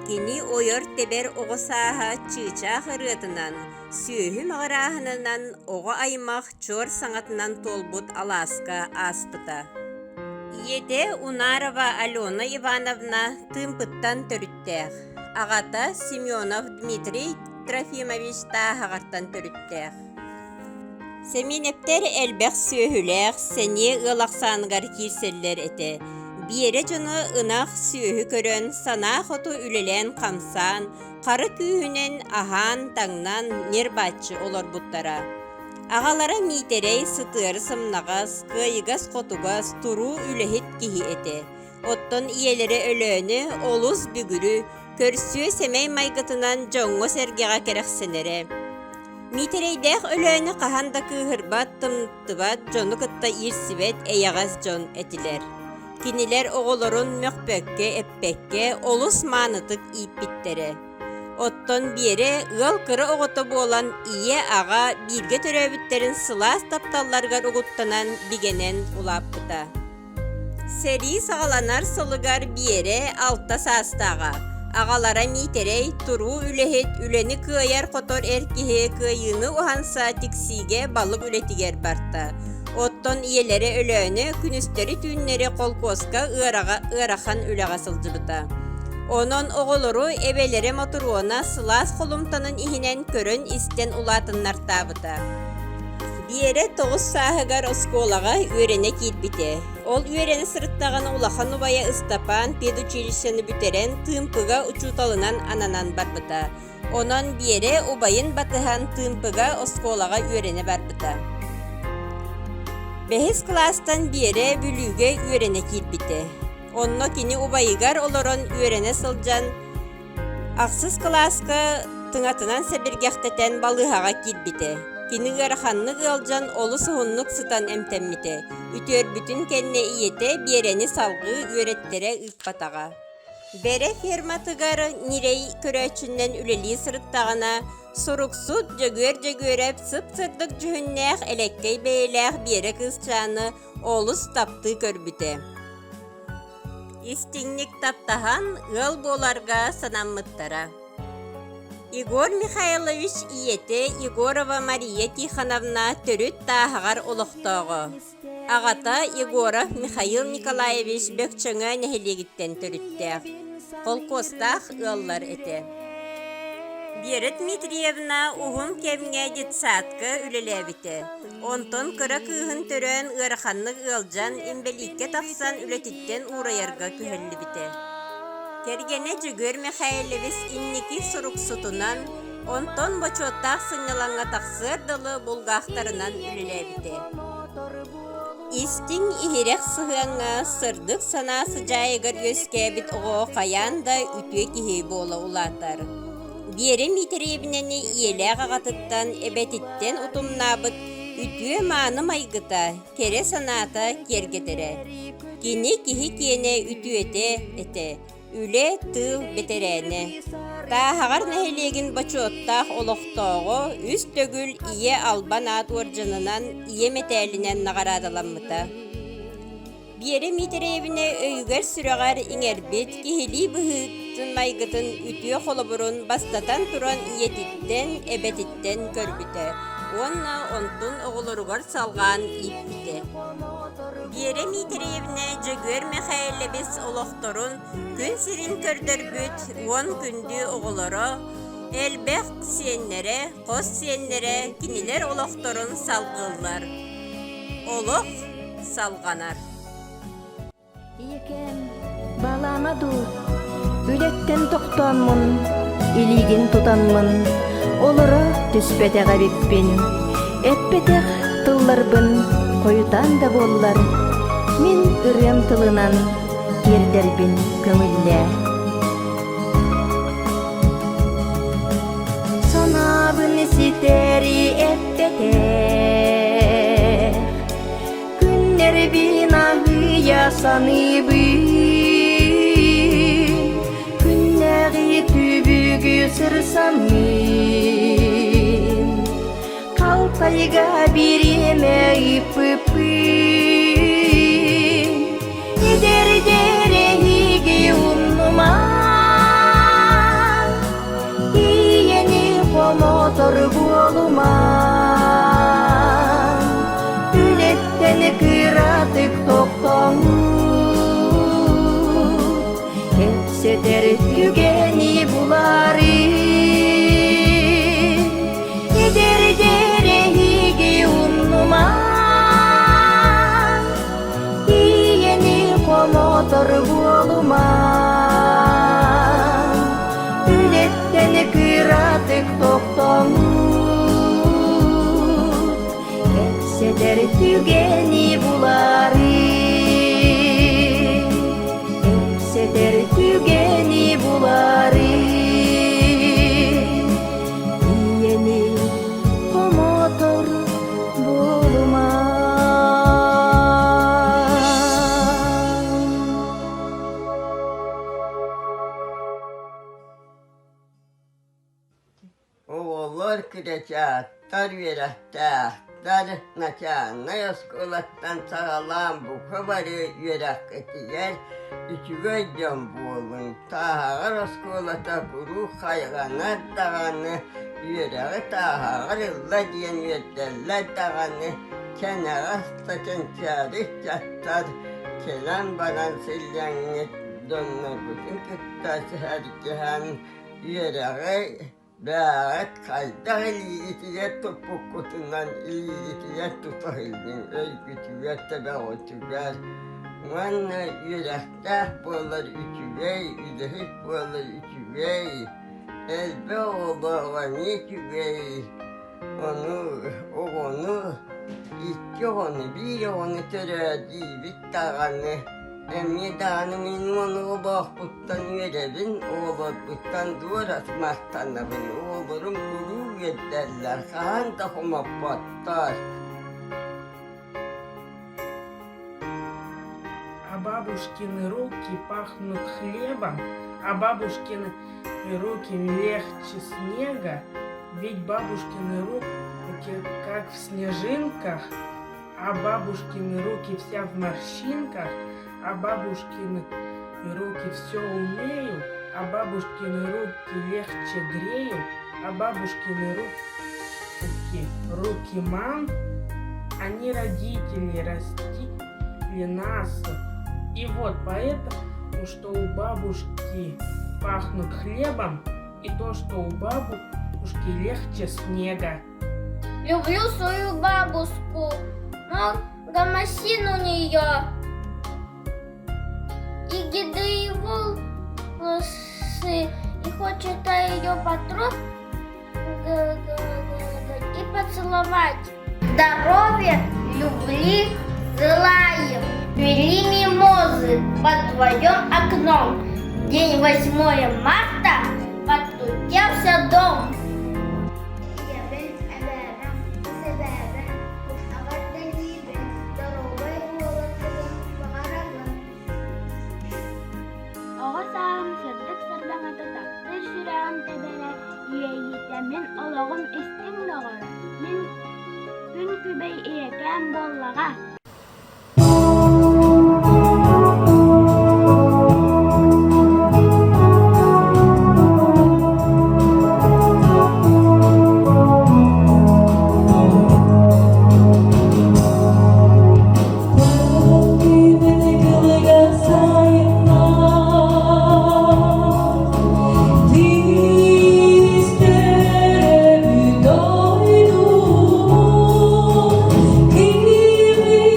Кини ойор-тэбэр оҕо сааһа чыычаах ырыатынан, сүөһү маҕырааһынынан оҕо аймах чуор саҥатынан туолбут алааска ааспыта. Ийэтэ Унарова Алена Ивановна Тыымпыттан төрүттээх, аҕата Семенов Дмитрий Трофимович Тааһаҕартан төрүттээх. Сэмиэнэптэр элбэх сүөһүлээх, сэниэ ыал ахсааныгар киирсэллэр этэ. Биэрэ дьоно ынах сүөһү көрөн, санаа хоту үлэлээн-хамсаан, хара күүһүнэн аһаан-таҥнан ньир-бааччы олорбуттара. Аҕалара Миитэрэй сытыары сымнаҕас, кыайыгас-хотугас, туруу үлэһит киһи этэ. Оттон ийэлэрэ Өлөөнө олус бүгүрү, көрсүө-сэмэй майгытынан дьоҥҥо-сэргэҕэ кэрэхсэнэрэ. Миитэрэйдээх Өлөөнө хаһан да кыыһырбат, тымныттыбат, дьону кытта иирсибэт эйэҕэс дьон этилэр. Кинилэр оҕолорун мөхпөккө, эппэккэ олус маанытык ииппиттэрэ. Оттон Биэрэ ыал кыра оҕото буолан ийэ-аҕа бииргэ төрөөбүттэрин сылаас тапталларыгар угуттанан, бигэнэн улааппыта. Сэрии саҕаланар сылыгар Биэрэ алта саастааҕа. Аҕалара Миитэрэй туруу үлэһит, үлэни кыайар-хотор эр киһи кыайыыны уһанса Тиксиигэ балык үлэтигэр барта. Оттон ийэлэрэ Өлөөнө күнүстэри-түүннэри холкуоска ыараҕа ыарахан үлэҕэ сылдьыбыта. Онон оҕолору эбэлэрэ Мотуруона сылаас холумтанын иһинэн көрөн-истэн улаатыннартаабыта. Биэрэ тоҕус сааһыгар оскуолаҕа үөрэнэ киирбитэ. Ол үөрэнэ сырыттаҕына улахан убайа Ыстапаан педучилищены бүтэрэн Тыымпыга учууталынан ананан барбыта. Онон Биэрэ убайын батыһан Тыымпыга оскуолаҕа үөрэнэ барбыта. Бэһис кылаастан Биэрэ Бүлүүгэ үөрэнэ киирбитэ. Онно кини убайыгар олорон үөрэнэ сылдьан Ахсыс кылааска тыҥатынан сэбиргэхтэтэн балыыһаҕа киирбитэ. Кини ыараханнык ыалдьан олус уһуннук сытан эмтэммитэ. Үтүөрбүтүн кэннэ ийэтэ Биэрэни салгыы үөрэттэрэ ыыппатаҕа. Бэрэ ферматыгар ньирэй көрөөччүнэн үлэлии сырыттаҕына, суруксут Дьөгүөр Дьөгүөрэп сып-сырдык дьүһүннээх элэккэй бэйэлээх Биэрэ кыысчааны олус таптыы көрбүтэ. Истиҥник таптаһан ыал буоларга санаммыттара. Егор Михайлович ийэтэ Егорова Мария Тихоновна төрүт Тааһаҕар олохтооҕо. Аҕата Егоров Михаил Николаевич Бөкчөҥөө нэһилиэгиттэн төрүттээх, холкуостаах ыаллар этэ. Вера Дмитриевна уһун кэмҥэ детсадка үлэлээбитэ. Онтон кыра кыыһын төрөөн ыараханнык ыалдьан, инбэлииккэ тахсан үлэтиттэн уурайарга күһэллибитэ. Кэргэнэ Дьөгүөр Михайлович инники суруксутунан, онтон бочуоттаах сынньалаҥҥа тахсыар дылы булгаахтарынан үлэлээбитэ. Истиҥ иһирэх сыһыаҥҥа сырдык санаа сыдьаайыгар үөскээбит оҕо хайаан да үтүө киһи буола улаатар. Биэрэ Миитэриэбинэни ийэлээх аҕатыттан, эбэтиттэн утумнаабыт үтүө-мааны майгыта, кэрэ санаата киэргэтэрэ. Кини киһи киэнэ үтүөтэ этэ, үлэ, тыыл бэтэрээнэ. Тааһаҕар нэһилиэгин бочуоттаах олохтооҕо үс төгүл Ийэ албан аат уордьанынан ийэ мэтээлинэн наҕараадаламмыта. Биэрэ Миитэрэйэбинэ өйүгэр-сүрэҕэр иҥэрбит киһилии быһыытын-майгытын үтүө холобурун бастатан туран ийэтиттэн, эбэтиттэн көрбүтэ уонна онтун оҕолоругар салҕаан ииппитэ. Биэрэ Миитэрэйэбинэ Дьөгүөр Мэхээлэбис олохторун күн сирин көрдөрбүт 10 күндү оҕолоро, элбэх сиэннэрэ, хос сиэннэрэ кинилэр олохторун салгыыллар. Олох салҕанар. Ийэкээм, балаама дуу, үлэттэн тохтооммун, илиигин тутаммын, олоро түспэтэх эбиппин, эппэтэх тылларбын хойутаан да буоллар, мин ырыам тылынан тиэрдэрбин көҥүллээ. Санаабын ситэри эппэтэх, Күннэрбин аһыйа саныыбын, Күннээҕи түбүгү сырсаммын, Халтайга бириэмэ ыыппыппын, Эдэрдэр эһиги умнумаҥ, Ийэни хомотор буолумаҥ, Үлэттэн кыратык тохтоҥҥут, Кэпсэтэр түгэни булары. Эдэрдэр эһиги умнумаҥ, Ийэни хомотор буолумаҥ, Үлэттэн кыратык тохтоҥҥут, Кэпсэтэр түгэни булары. Кэпсэтэр түгэни булары. Ийэни хомотор буолумаҥ. Оҕолор кырачааттар үөрэхтээхтэр начальнай оскуолаттан саҕалаан бука бары үөрэххитигэр үчүгэй дьон буолуҥ. Тааһаҕар оскуолата куруук хайҕанар даҕаны, үөрэҕи тааһаҕар ылла диэн үөрдэллэр даҕаны, кэнэҕэс да кэнчээри ыччаттар кэлэн баран силлэҥҥит дьонноргутун кытта сэһэргэһэн үөрэҕи бэйэҕит хайдах илиигитигэр туппуккутунан илиигитигэр тута сылдьыҥ, өйгүтүгэр, төбөҕүтүгэр уонна үөрэхтээх буолар үчүгэй, үлэһит буолар үчүгэй, элбэх оҕолоох эмиэ үчүгэй, ону оҕону икки оҕону, биир оҕону төрөө диибит даҕаны Эмиэ даҕаны мин оҕолоохпуттан үөрэбин, оҕолорбуттан дуорас махтанабын, оҕолорум куруук үөрдэллэр, хаһан да хомоппоттор. А бабушкины руки пахнут хлебом, а бабушкины руки легче снега, ведь бабушкины руки как в снежинках, а бабушкины руки вся в морщинках, а бабушкины руки все умеют, а бабушкины руки легче греют, а бабушкины руки, руки мам, они родители растили нас. И вот поэтому, что у бабушки пахнут хлебом, и то, что у бабушки легче снега. Люблю свою бабушку, много машин у нее. И гиды волосы, и хочет ее потрогать и поцеловать. Здоровья, любви желаем. Вели мимозы под твоем окном. День 8 марта подтутелся дом. Ийэбин, эбээбин, хос эбээбин, эҕэрдэлиибин, доруобай буоларгытын баҕарабын. Оҕо сааһым сырдык сардаҥата таптыыр сүрэҕим тэбэрэ, иэйиитэ мин олоҕум истиҥ доҕоро, мин күн күбэй ийэкээм буоллаҕа. Киви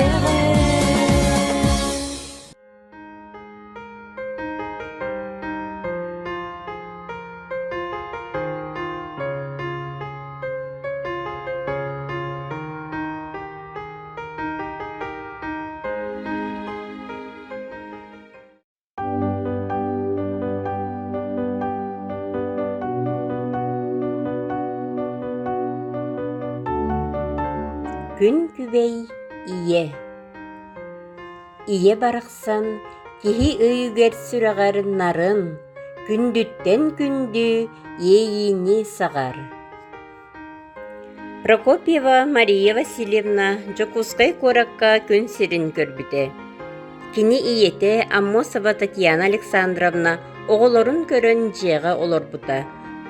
эрдэҕэ. Күн күбэй ийэ Ийэ барахсан киһи өйүгэр-сүрэҕэр нарын, күндүттэн күндү иэйиини саҕар. Прокопьева Мария Васильевна Дьокуускай куоракка күн сирин көрбүтэ. Кини ийэтэ Аммосова Татьяна Александровна оҕолорун көрөн дьиэҕэ олорбута.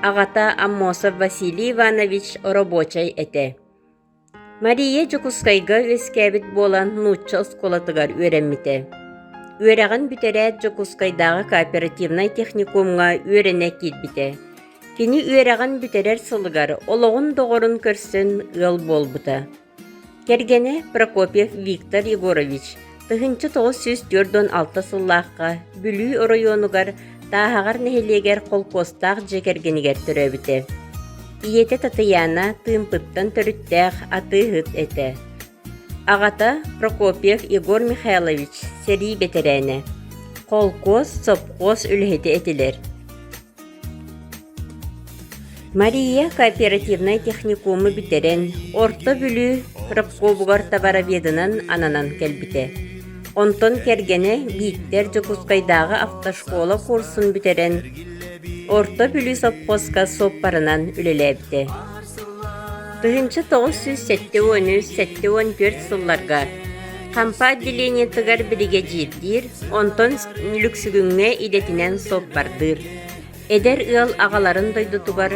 Аҕата Аммосов Василий Иванович оробуочай этэ. Мария Дьокуускайга үөскээбит буолан нуучча оскуолатыгар үөрэммитэ. Үөрэҕин бүтэрээт Дьокуускайдааҕы кооперативнай техникумҥа үөрэнэ киирбитэ. Кини үөрэҕин бүтэрэр сылыгар олоҕун доҕорун көрсөн ыал буолбута. Кэргэнэ Прокопьев Виктор Егорович 1946 сыллаахха Бүлүү оройуонугар Тааһаҕар нэһилиэгэр холкуостаах дьиэ кэргэнигэр төрөөбүтэ. Ийэтэ Татыйаана Тыымпыттан төрүттээх атыыһыт этэ. Аҕата Прокопьев Егор Михайлович сэрии бэтэрээнэ, холкуос, сопхуос үлэһитэ этилэр. Мария кооперативнай техникуму бүтэрэн, Орто Бүлүү рабкобугар товароведынан ананан кэлбитэ. Онтон кэргэнэ Бииктэр Дьокуускайдааҕы автошкола курсун бүтэрэн, Орто Бүлүү сопхуоска суоппарынан үлэлээбитэ. 1973-74 сылларга Хампа отделениетыгар биригэдьиирдиир, онтон Лүксүгүҥҥэ идэтинэн суоппардыыр. Эдэр ыал аҕаларын дойдутугар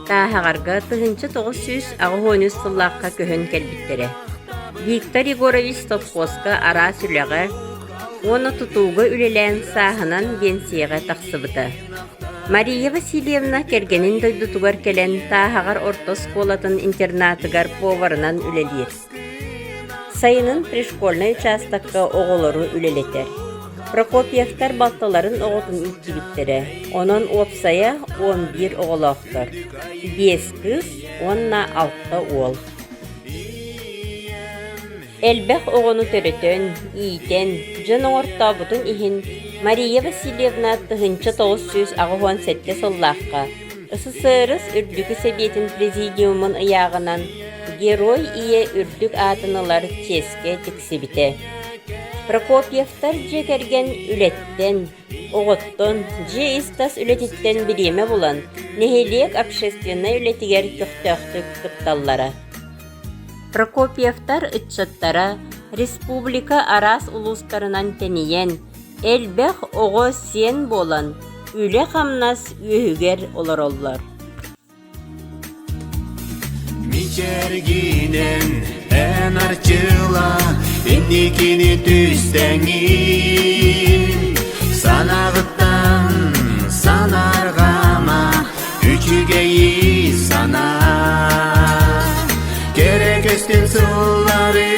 Тааһаҕарга 1983 сыллаахха көһөн кэлбиттэрэ. Виктор Егорович совхозка араас үлэҕэ уонна тутууга үлэлээн сааһынан биэнсийэҕэ тахсыбыта. Мария Васильевна кэргэнин дойдутугар кэлэн Тааһаҕар орто оскуолатын интернатыгар поварынан үлэлиир. Сайынын пришкольнай учаастакка оҕолору үлэлэтэр. Прокопьевтар балтыларын оҕотун ииттибиттэрэ, онон уопсайа 11 оҕолоохтор, биэс кыыс уонна алта уол. Элбэх оҕону төрөтөн, иитэн, дьон оҥортообутун иһин Мария Васильевна 1987 сыллаахха СССР Үрдүкү Сэбиэтин Президиумун ыйааҕынан Герой Ийэ үрдүк аатын ылар чиэскэ тиксибитэ. Прокопьевтар дьиэ кэргэн үлэттэн, оҕоттон, дьиэ ис-тас үлэтиттэн бириэмэ булан, нэһилиэк общественнай үлэтигэр көхтөөхтүк кытталлара. Прокопьевтар ыччаттара республика араас улуустарынан тэнийэн, элбэх оҕо сиэн буолан, үлэ-хамнас үөһүгэр олороллор. Мичээргинэн эн арчыла инникини түстэҥин Санаҕыттан санаарҕаама үчүгэйи санаа Кэрэ көстөн сыллары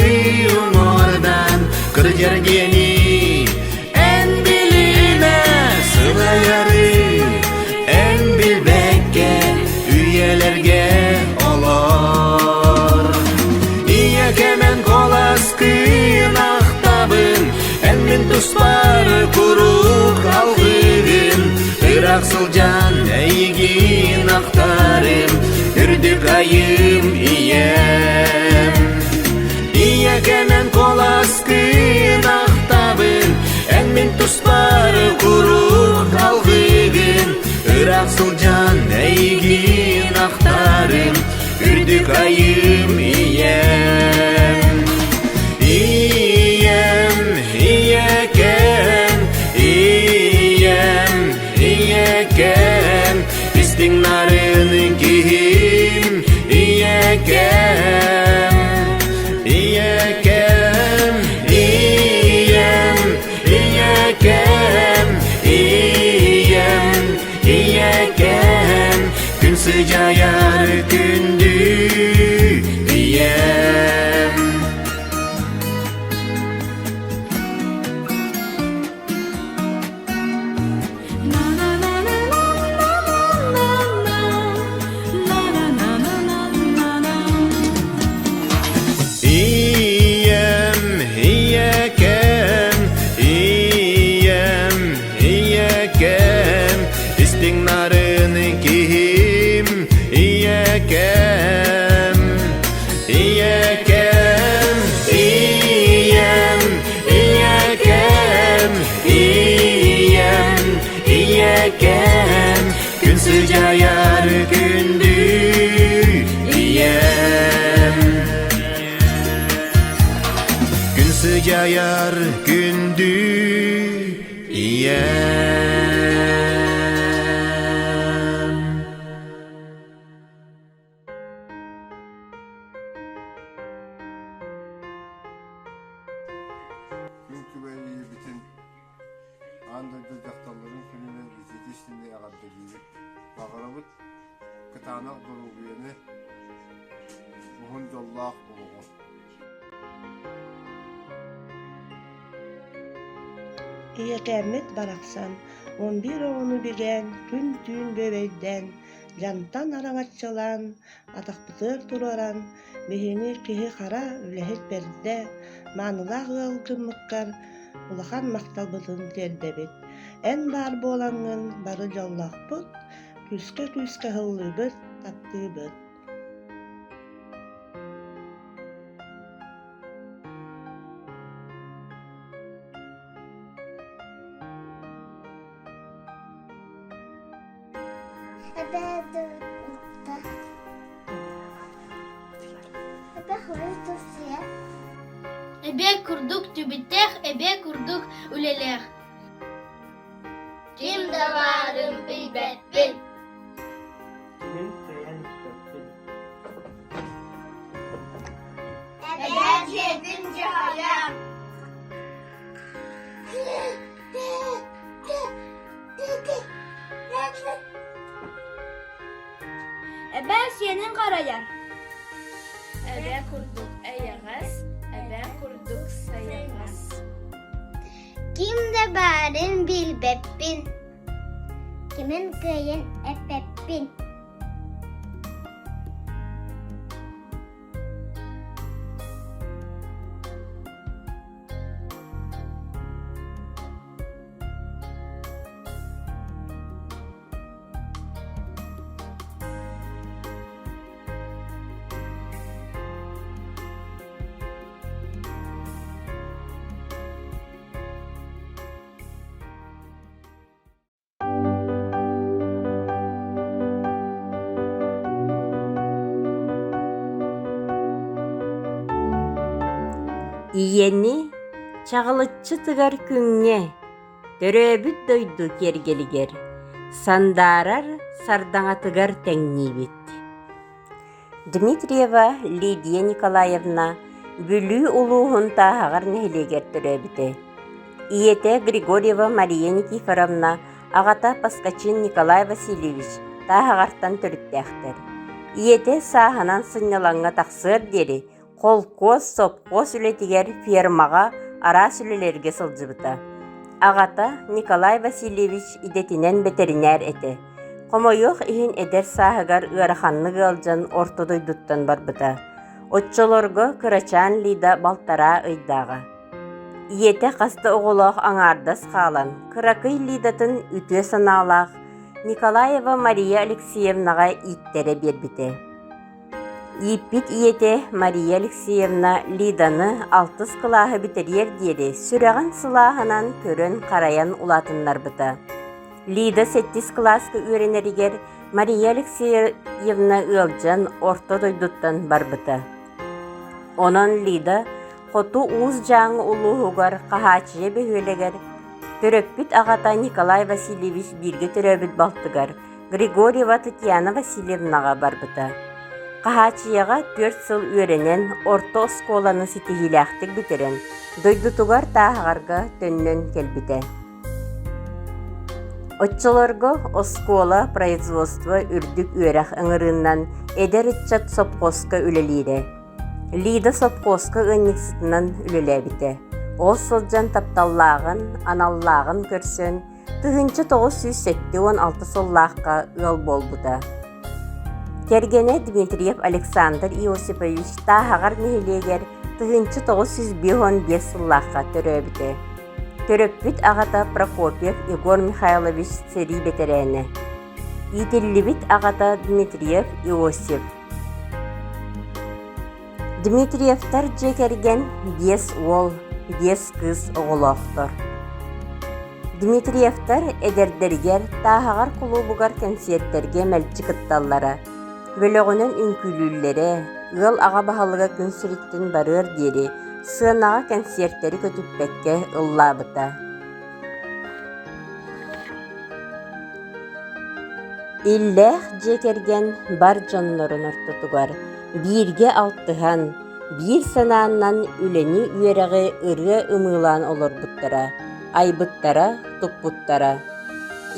уҥуордан кырдьар диэни эн билимэ сылайары эн билбэккэ үйэлэргэ олор Ийэ кэмэн коласкын ахтабын эн мин туспар куруук алгыырын ыраах сылдьан эйигин ахтарым үрдүк айым ийэм Ийэ кэмэн коласкын ахтабын эн мин туспар куруук алгыыгын ыраах сылдьан эйигин ахтарым үрдүк айым ийэм Ийэм, ийэкэм, ийэм, ийэкэм, истиҥ нарын киһим, ийэкэм, ийэкэм, ийэм, ийэкэм, ийэм, ийэкэм, күн сыдьаайар күндү ийэм. сыдьайар күндү ийэм Күн сыдьайар күндү ийэм Күн күбэйиибитин аан дойду дьахталларын күнүнэн итиитэ-истиҥник эҕэрдэлиибит. Баҕарабыт кытаанах доруобуйаны, уһун дьоллоох олоҕу. Ийэкээммит барахсан 11 оҕону бигээн, күн-түүн бүөбэйдээн, дьантан араҥаччылаан, атахпытыгар туруоран, биһини киһи-хара үлэһит бэрдэ, маанылаах ыал гыммыккар улахан махталбытын тиэрдэбит. Эн баар буолаҥҥын бары дьоллоохпут, күүскэ-күүскэ ыллыыбыт, таптыыбыт. Эбээ курдук түбүттээх, эбээ курдук үлэлээх. Ким да баарын билбэппин. Кимин кыайан испэппин. Эбээ дьиэтин дьаһайар. Эбээ сиэнин харайар. Эбээ курдук эйэҕэс, эбээ курдук сайаҕас. Ким да баарын билбэппин, кимин кыайан эппэппин. Ийэни чаҕылыччы тыгар күҥҥэ, төрөөбүт дойду киэргэлигэр, сандаарар сардаҥатыгар тэҥниибит. Дмитриева Лидия Николаевна Бүлүү улууһун Тааһаҕар нэһилиэгэр төрөөбүтэ. Ийэтэ Григорьева Мария Никифоровна, аҕата Поскачин Николай Васильевич Тааһаҕартан төрүттээхтэр. Ийэтэ сааһынан сынньалаҥҥа тахсыар диэри холкуос, сопхуос үлэтигэр фермаҕа араас үлэлэргэ сылдьыбыта. Аҕата Николай Васильевич идэтинэн бэтэринээр этэ. Хомойуох иһин эдэр сааһыгар ыараханнык ыалдьан орто дойдуттан барбыта. Оччолорго кырачаан Лида балтараа ыйдааҕа. Ийэтэ хас да оҕолоох аҥаардас хаалан, кыракый Лидатын үтүө санаалаах Николаева Мария Алексеевнаҕа ииттэрэ биэрбитэ. Ииппит ийэтэ Мария Алексеевна Лиданы алтыс кылааһы бүтэриэр диэри сүрэҕин сылааһынан көрөн-харайан улаатыннарбыта. Лида сэттис кылааска үөрэнэригэр Мария Алексеевна ыалдьан орто дойдуттан барбыта. Онон Лида Хоту Уус Дьааҥы улууһугар Хаһааччыйа бөһүөлэгэр төрөппүт аҕата Николай Васильевич бииргэ төрөөбүт балтыгар Григорьева Татьяна Васильевнаҕа барбыта. Хаһааччыйаҕа түөрт сыл үөрэнэн, орто оскуоланы ситиһиилээхтик бүтэрэн, дойдутугар Тааһаҕарга төннөн кэлбитэ. Оччолорго оскуола, производство үрдүк үөрэх ыҥырыынан эдэр ыччат сопхуоска үлэлиирэ. Лида сопхуоска ыанньыксытынан үлэлээбитэ. Ол сылдьан тапталлааҕын, аналлааҕын көрсөн, 1976 сыллаахха ыал буолбута. Кэргэнэ Дмитриев Александр Иосифович Тааһаҕар нэһилиэгэр 1955 сыллаахха төрөөбүтэ. Төрөппүт аҕата Прокопьев Егор Михайлович сэрии бэтэрээнэ. Иитиллибит аҕата Дмитриев Иосиф. Дмитриевтар дьиэ кэргэн биэс уол, биэс кыыс оҕолоохтор. Дмитриевтар эдэрдэригэр Тааһаҕар кулуубугар кэнсиэртэргэ мэлдьи кытталлара, бөлөҕүнэн үҥкүүлүүллэрэ, ыал аҕа баһылыга күн сириттэн барыар диэри сыанаҕа кэнсиэртэри көтүппэккэ ыллаабыта. Иллээх дьиэ кэргэн бар дьоннорун ортотугар бииргэ алтыһан, биир санааннан үлэни-үөрэҕи ырыа ымыылаан олорбуттара, айбыттара, туппуттара.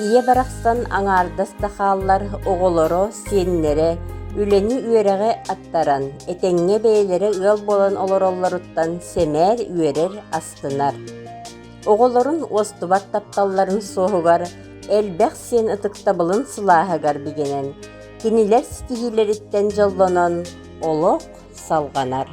Ийэ барахсан аҥаардас да хааллар оҕолоро, сиэннэрэ үлэни-үөрэҕи аттаран, этэҥҥэ бэйэлэрэ ыал буолан олороллоруттан сэмээр үөрэр, астынар. Оҕолорун уостубат тапталларын суоһугар, элбэх сиэн ытыктабылын сылааһыгар бигэнэн, кинилэр ситиһиилэриттэн дьоллонон, олох салҕанар.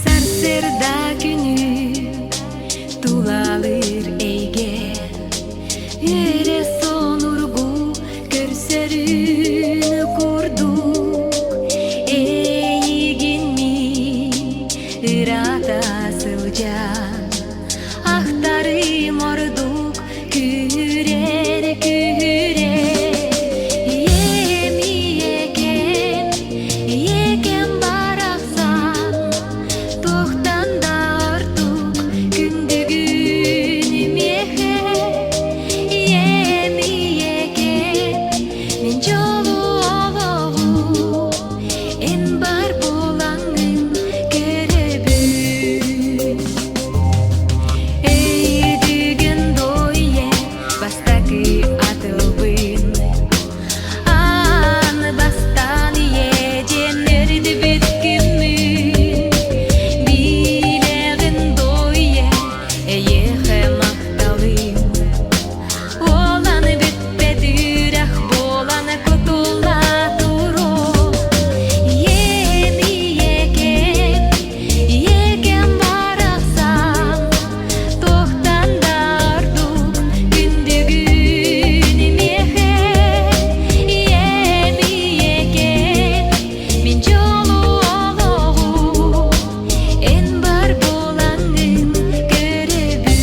Сарсыарда күнү тулалыыр эйгэ Үөрэ сонургу көрсөрүн курдук Эйигин мин ыраата сылдьан Ахтарым ордук күүрэр күүрэр Ийэм ийэкэм ийэкэм барахсан Туохтан да ордук күндүгүн миэхэ Ийэм ийэкэм мин дьолу олоҕу Эн бар буолаҥҥын көрөбүн Өйдүгүн дуо бастакы атылбын Аан бастаан ийэ диэн өрдүбүт күммүн Билэҕин дуо ийэ эйиэхэ махталым Уолан бүппэт үрэх буолан кутулла туруо Ийэм ийэкэм ийэкэм барахсан Туохтан да ордук күндүгүн миэхэ Ийэм ийэкэм мин дьолу олоҕу Эн бар буолаҥҥын көрөбүн.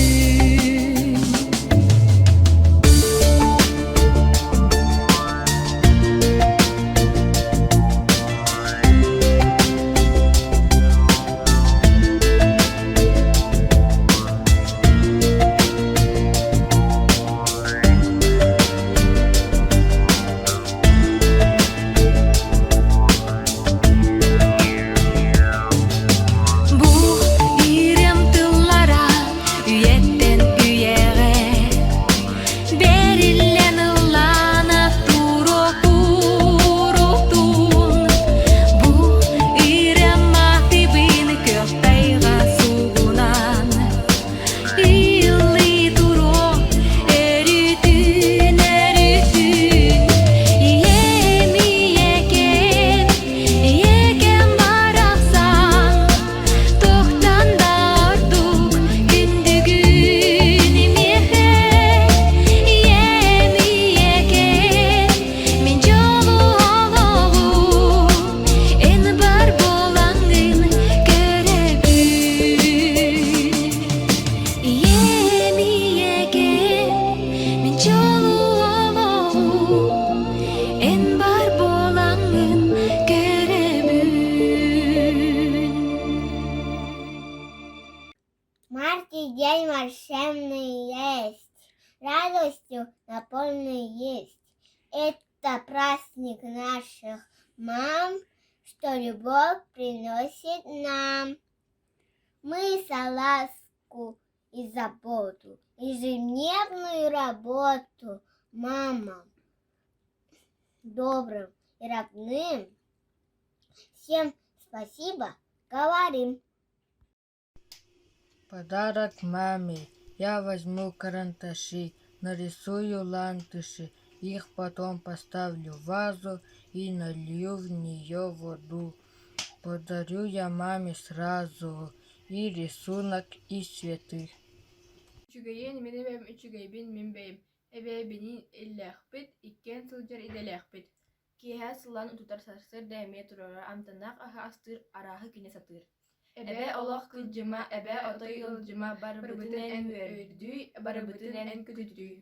Бу иирэм тыллара үйэттэн үйэҕэ Бэриллэн ыллаана туруо курутун Бу иирэм маатыбын көх тайҕа сугунан Ыллыы туруо өрүтүн өрүтүн Ийэм ийэкэм ийэкэм барахсан Туохтан да ордук күндүгүн миэхэ Ийэм ийэкэм мин дьолу олоҕу Эн бар буолаҥҥын көрөбүн Ийэм ийэкэм мин дьолу олоҕу Эн бар буолаҥҥын көрөбүн Марте день волшебный есть, радостью наполненный есть. Это праздник наших мам, что любовь приносит нам. Мы за ласку и заботу, ежедневную работу мамам, добрым и родным. Всем спасибо говорим. Подарок маме. Я возьму карандаши, нарисую ландыши, их потом поставлю в вазу и налью в нее воду. Подарю я маме сразу и рисунок, и цветы. Үчүгэйиэн мин эбэм үчүгэйбин мин бэйэм, эбээбиниин иллээхпит, иккиэн сылдьар идэлээхпит. Киэһэ сыллаан утутар сарсыарда эмиэ турара амтаннаах аһы астыыр, арааһы кини сатыыр. Эбээ олох кылдьыма, эбээ отой ыалдьыма, барыбытын эн үөрдүй, барыбытын эн күтүтүй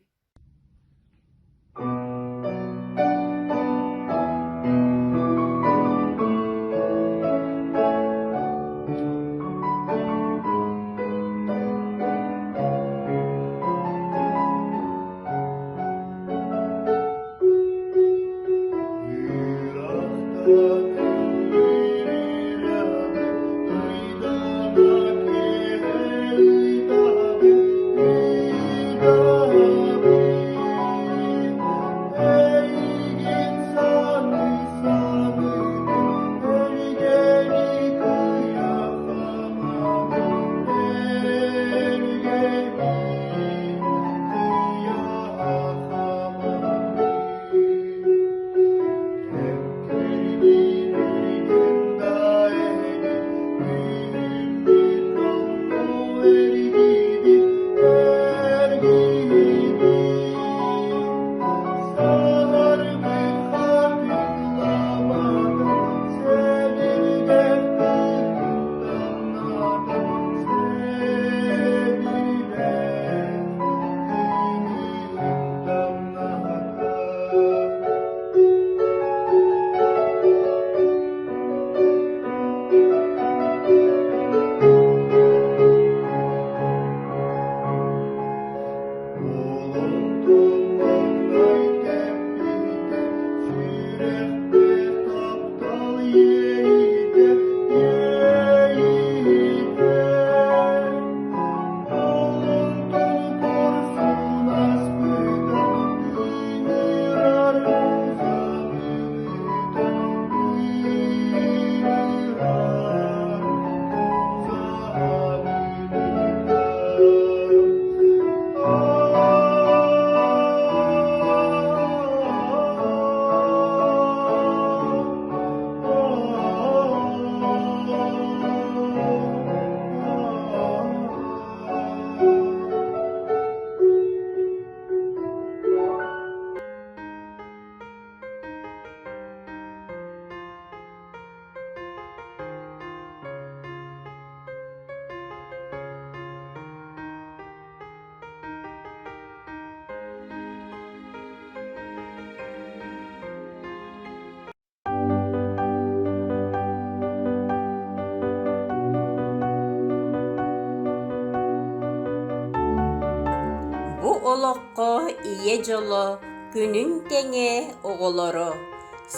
Бу олоххо ийэ дьоло күнүн тэҥэ оҕолоро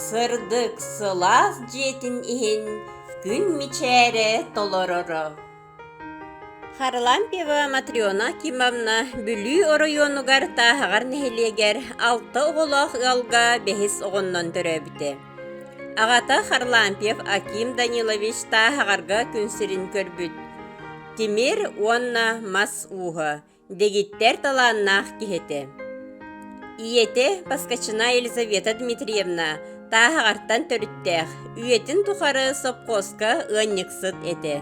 сырдык, сылаас дьиэтин иһин күн мичээрэ толороро. Харлампьева Матрена Кимовна Бүлүү оройуонугар Тааһаҕар нэһилиэгэр алта оҕолоох ыалга бэһис оҕоннон төрөөбүтэ. Аҕата Харлампьев Аким Данилович Тааһаҕарга күн сирин көрбүт. Тимир уонна мас ууһа, дэгиттэр талааннаах киһи этэ. Ийэтэ Поскачина Елизавета Дмитриевна Тааһаҕартан төрүттээх, үйэтин тухары сопхуоска ыанньыксыт этэ.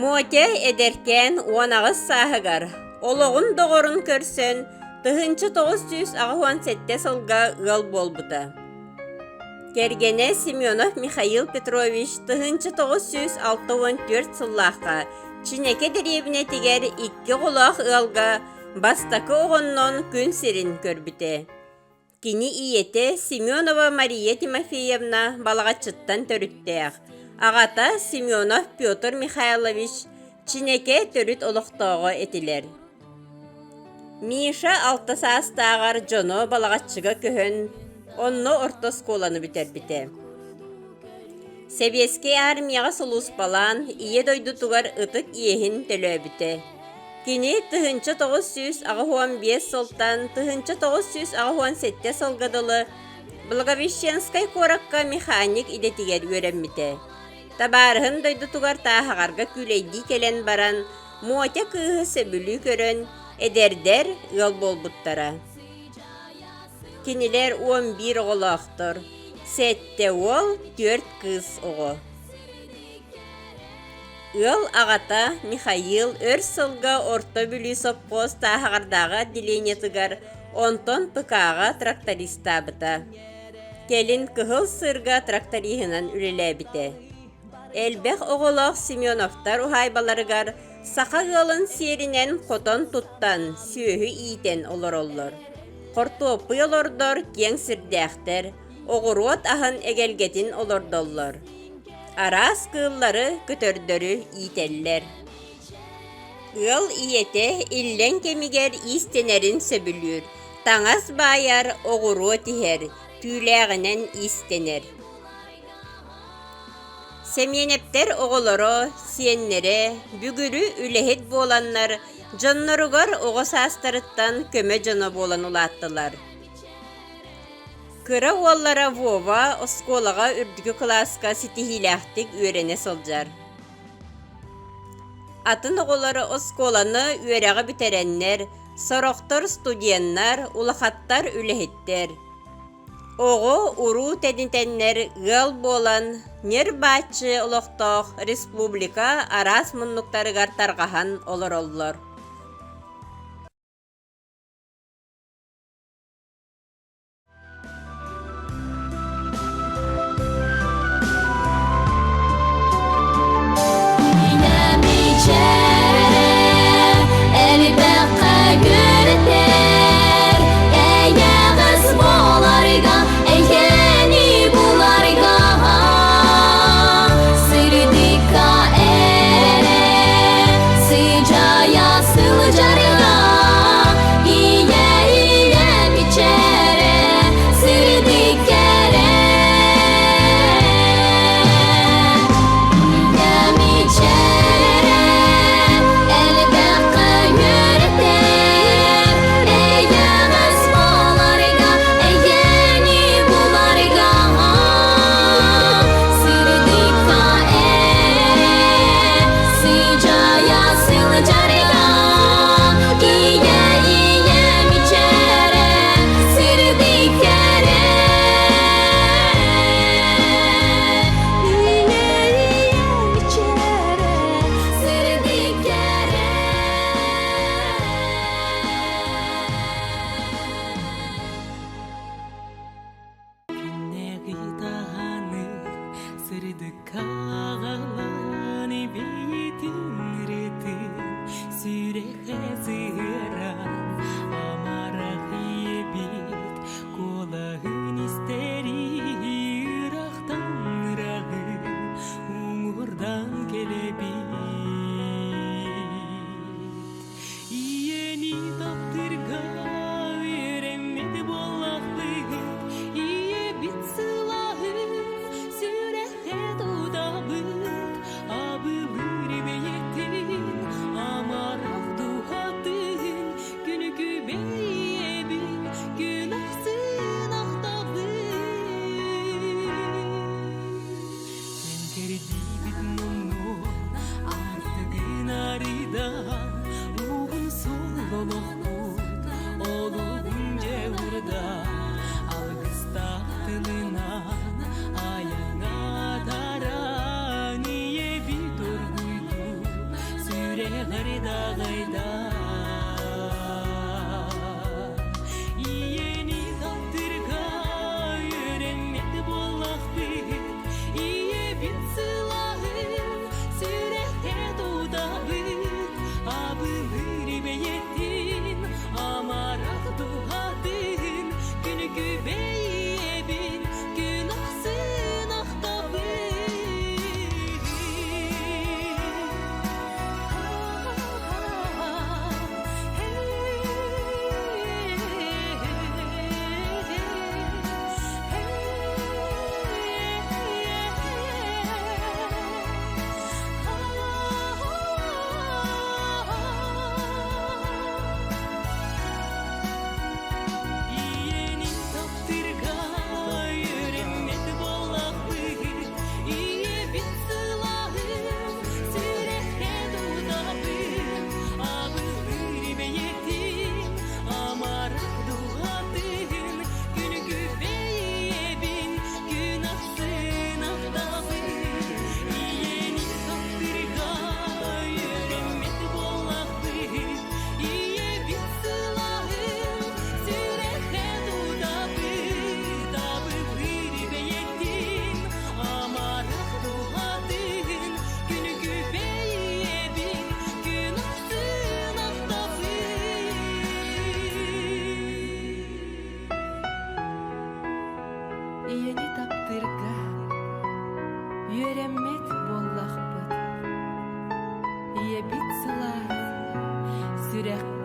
Мотя эдэркээн 18 сааһыгар олоҕун доҕорун көрсөн 1987 сылга ыал буолбута. Кэргэнэ Семенов Михаил Петрович 1964 сыллаахха Чинэкэ дэриэбинэтигэр икки оҕолоох ыалга бастакы оҕоннон күн сирин көрбүтэ. Кини ийэтэ Семенова Мария Тимофеевна Балаҕаччыттан төрүттээх, аҕата Семенов Петр Михайлович Чинэкэ төрүт олохтооҕо этилэр. Миша алта саастааҕар дьоно Балаҕаччыга көһөн, онно орто оскуоланы бүтэрбитэ. Сэбиэскэй армияҕа сулууспалаан, Ийэ дойдутугар ытык иэһин төлөөбүтэ. Кини 1985 сылтан 1987 сылга дылы Благовещенскай куоракка механик идэтигэр үөрэммитэ. Табаарыһын дойдутугар Тааһаҕарга күүлэйдии кэлэн баран, Мотя кыыһы сөбүлүү көрөн, эдэрдэр ыал буолбуттара. Кинилэр 11 оҕолоохтор, сэттэ уол, түөрт кыыс оҕо. Ыал аҕата Михаил өр сылга Орто Бүлүү сопхуос Тааһаҕардааҕы отделениетыгар, онтон ПК-ҕа трактористаабыта. Кэлин Кыһыл Сыырга тракториһынан үлэлээбитэ. Элбэх оҕолоох Семеновтар уһаайбаларыгар саха ыалын сиэринэн хотон туттан, сүөһү иитэн олороллор. Хортуоппуй олордор киэҥ сирдээхтэр, оҕуруот аһын эгэлгэтин олордоллор. Араас кыыллары, көтөрдөрү иитэллэр. Ыал ийэтэ иллэҥ кэмигэр иистэнэрин сөбүлүүр, таҥас баайар, оҕуруо тиһэр, түүлээҕинэн иистэнэр. Сэмиэнэптэр оҕолоро, сиэннэрэ бүгүрү үлэһит буоланнар, дьонноругар оҕо саастарыттан көмө дьоно буолан улааттылар. Кыра уоллара Вова оскуолаҕа үрдүкү кылааска ситиһиилээхтик үөрэнэ сылдьар. Атын оҕолор оскуоланы үөрэҕи бүтэрэннэр, сорохтор студеннар, улахаттар үлэһиттэр. Оҕо уруу тэнитэннэр ыал буолан, ньир-бааччы олохтоох республика араас муннуктарыгар тарҕаһан олороллор. Элбэххэ үөрэтэр, эйэҕэс буоларга, эйэни буларга, сырдыкка эрэ сыдьаайа сылдьарга, ийэ ийэм ичэрэ, сырдык кэрэ. Ийэм ичэрэ, элбэххэ үөрэтэр, эйэҕэс буоларга, эйэни буларга, сырдыкка эрэ сыдьаайа сылдьарга, ийэ ийэм ичэрэ, сырдык кэрэ. Ийэ ийэм ичэрэ, сырдык кэрэ. Күннээҕи таһаны сырдыкка аҕалан ибиитин ырытын сүрэхэ сыһыаран амарах ийэбит куолаһын истэри ырахтан ыраҕы уҥуордан кэлэбит. Ийэни таптырга үөрэммит буоллахпыт, ийэбит сылааһын сүрэххэ тутабыт, абылыыр бэйэтин амарах дууһатын күнүкүбэй ийэбин күн ахсын ахтабыт. Кэрдиибит мунну аартыгын арыйда, уһун суол олохпут олугун дьэ алгыстаах тылынан айаҥа атаран ийэбит оргуйду сүрэҕэр даҕайда. Ийэни таптырга үөрэммит буоллахпыт, ийэбит сылааһын сүрэххэ тутабыт, абылыыр бэйэтин амарах дууһатын күнүкүбэй ийэбин күн ахсын ахтабын. Үөрэммит буоллахпыт. Ийэбит сылаас, сүрэххэ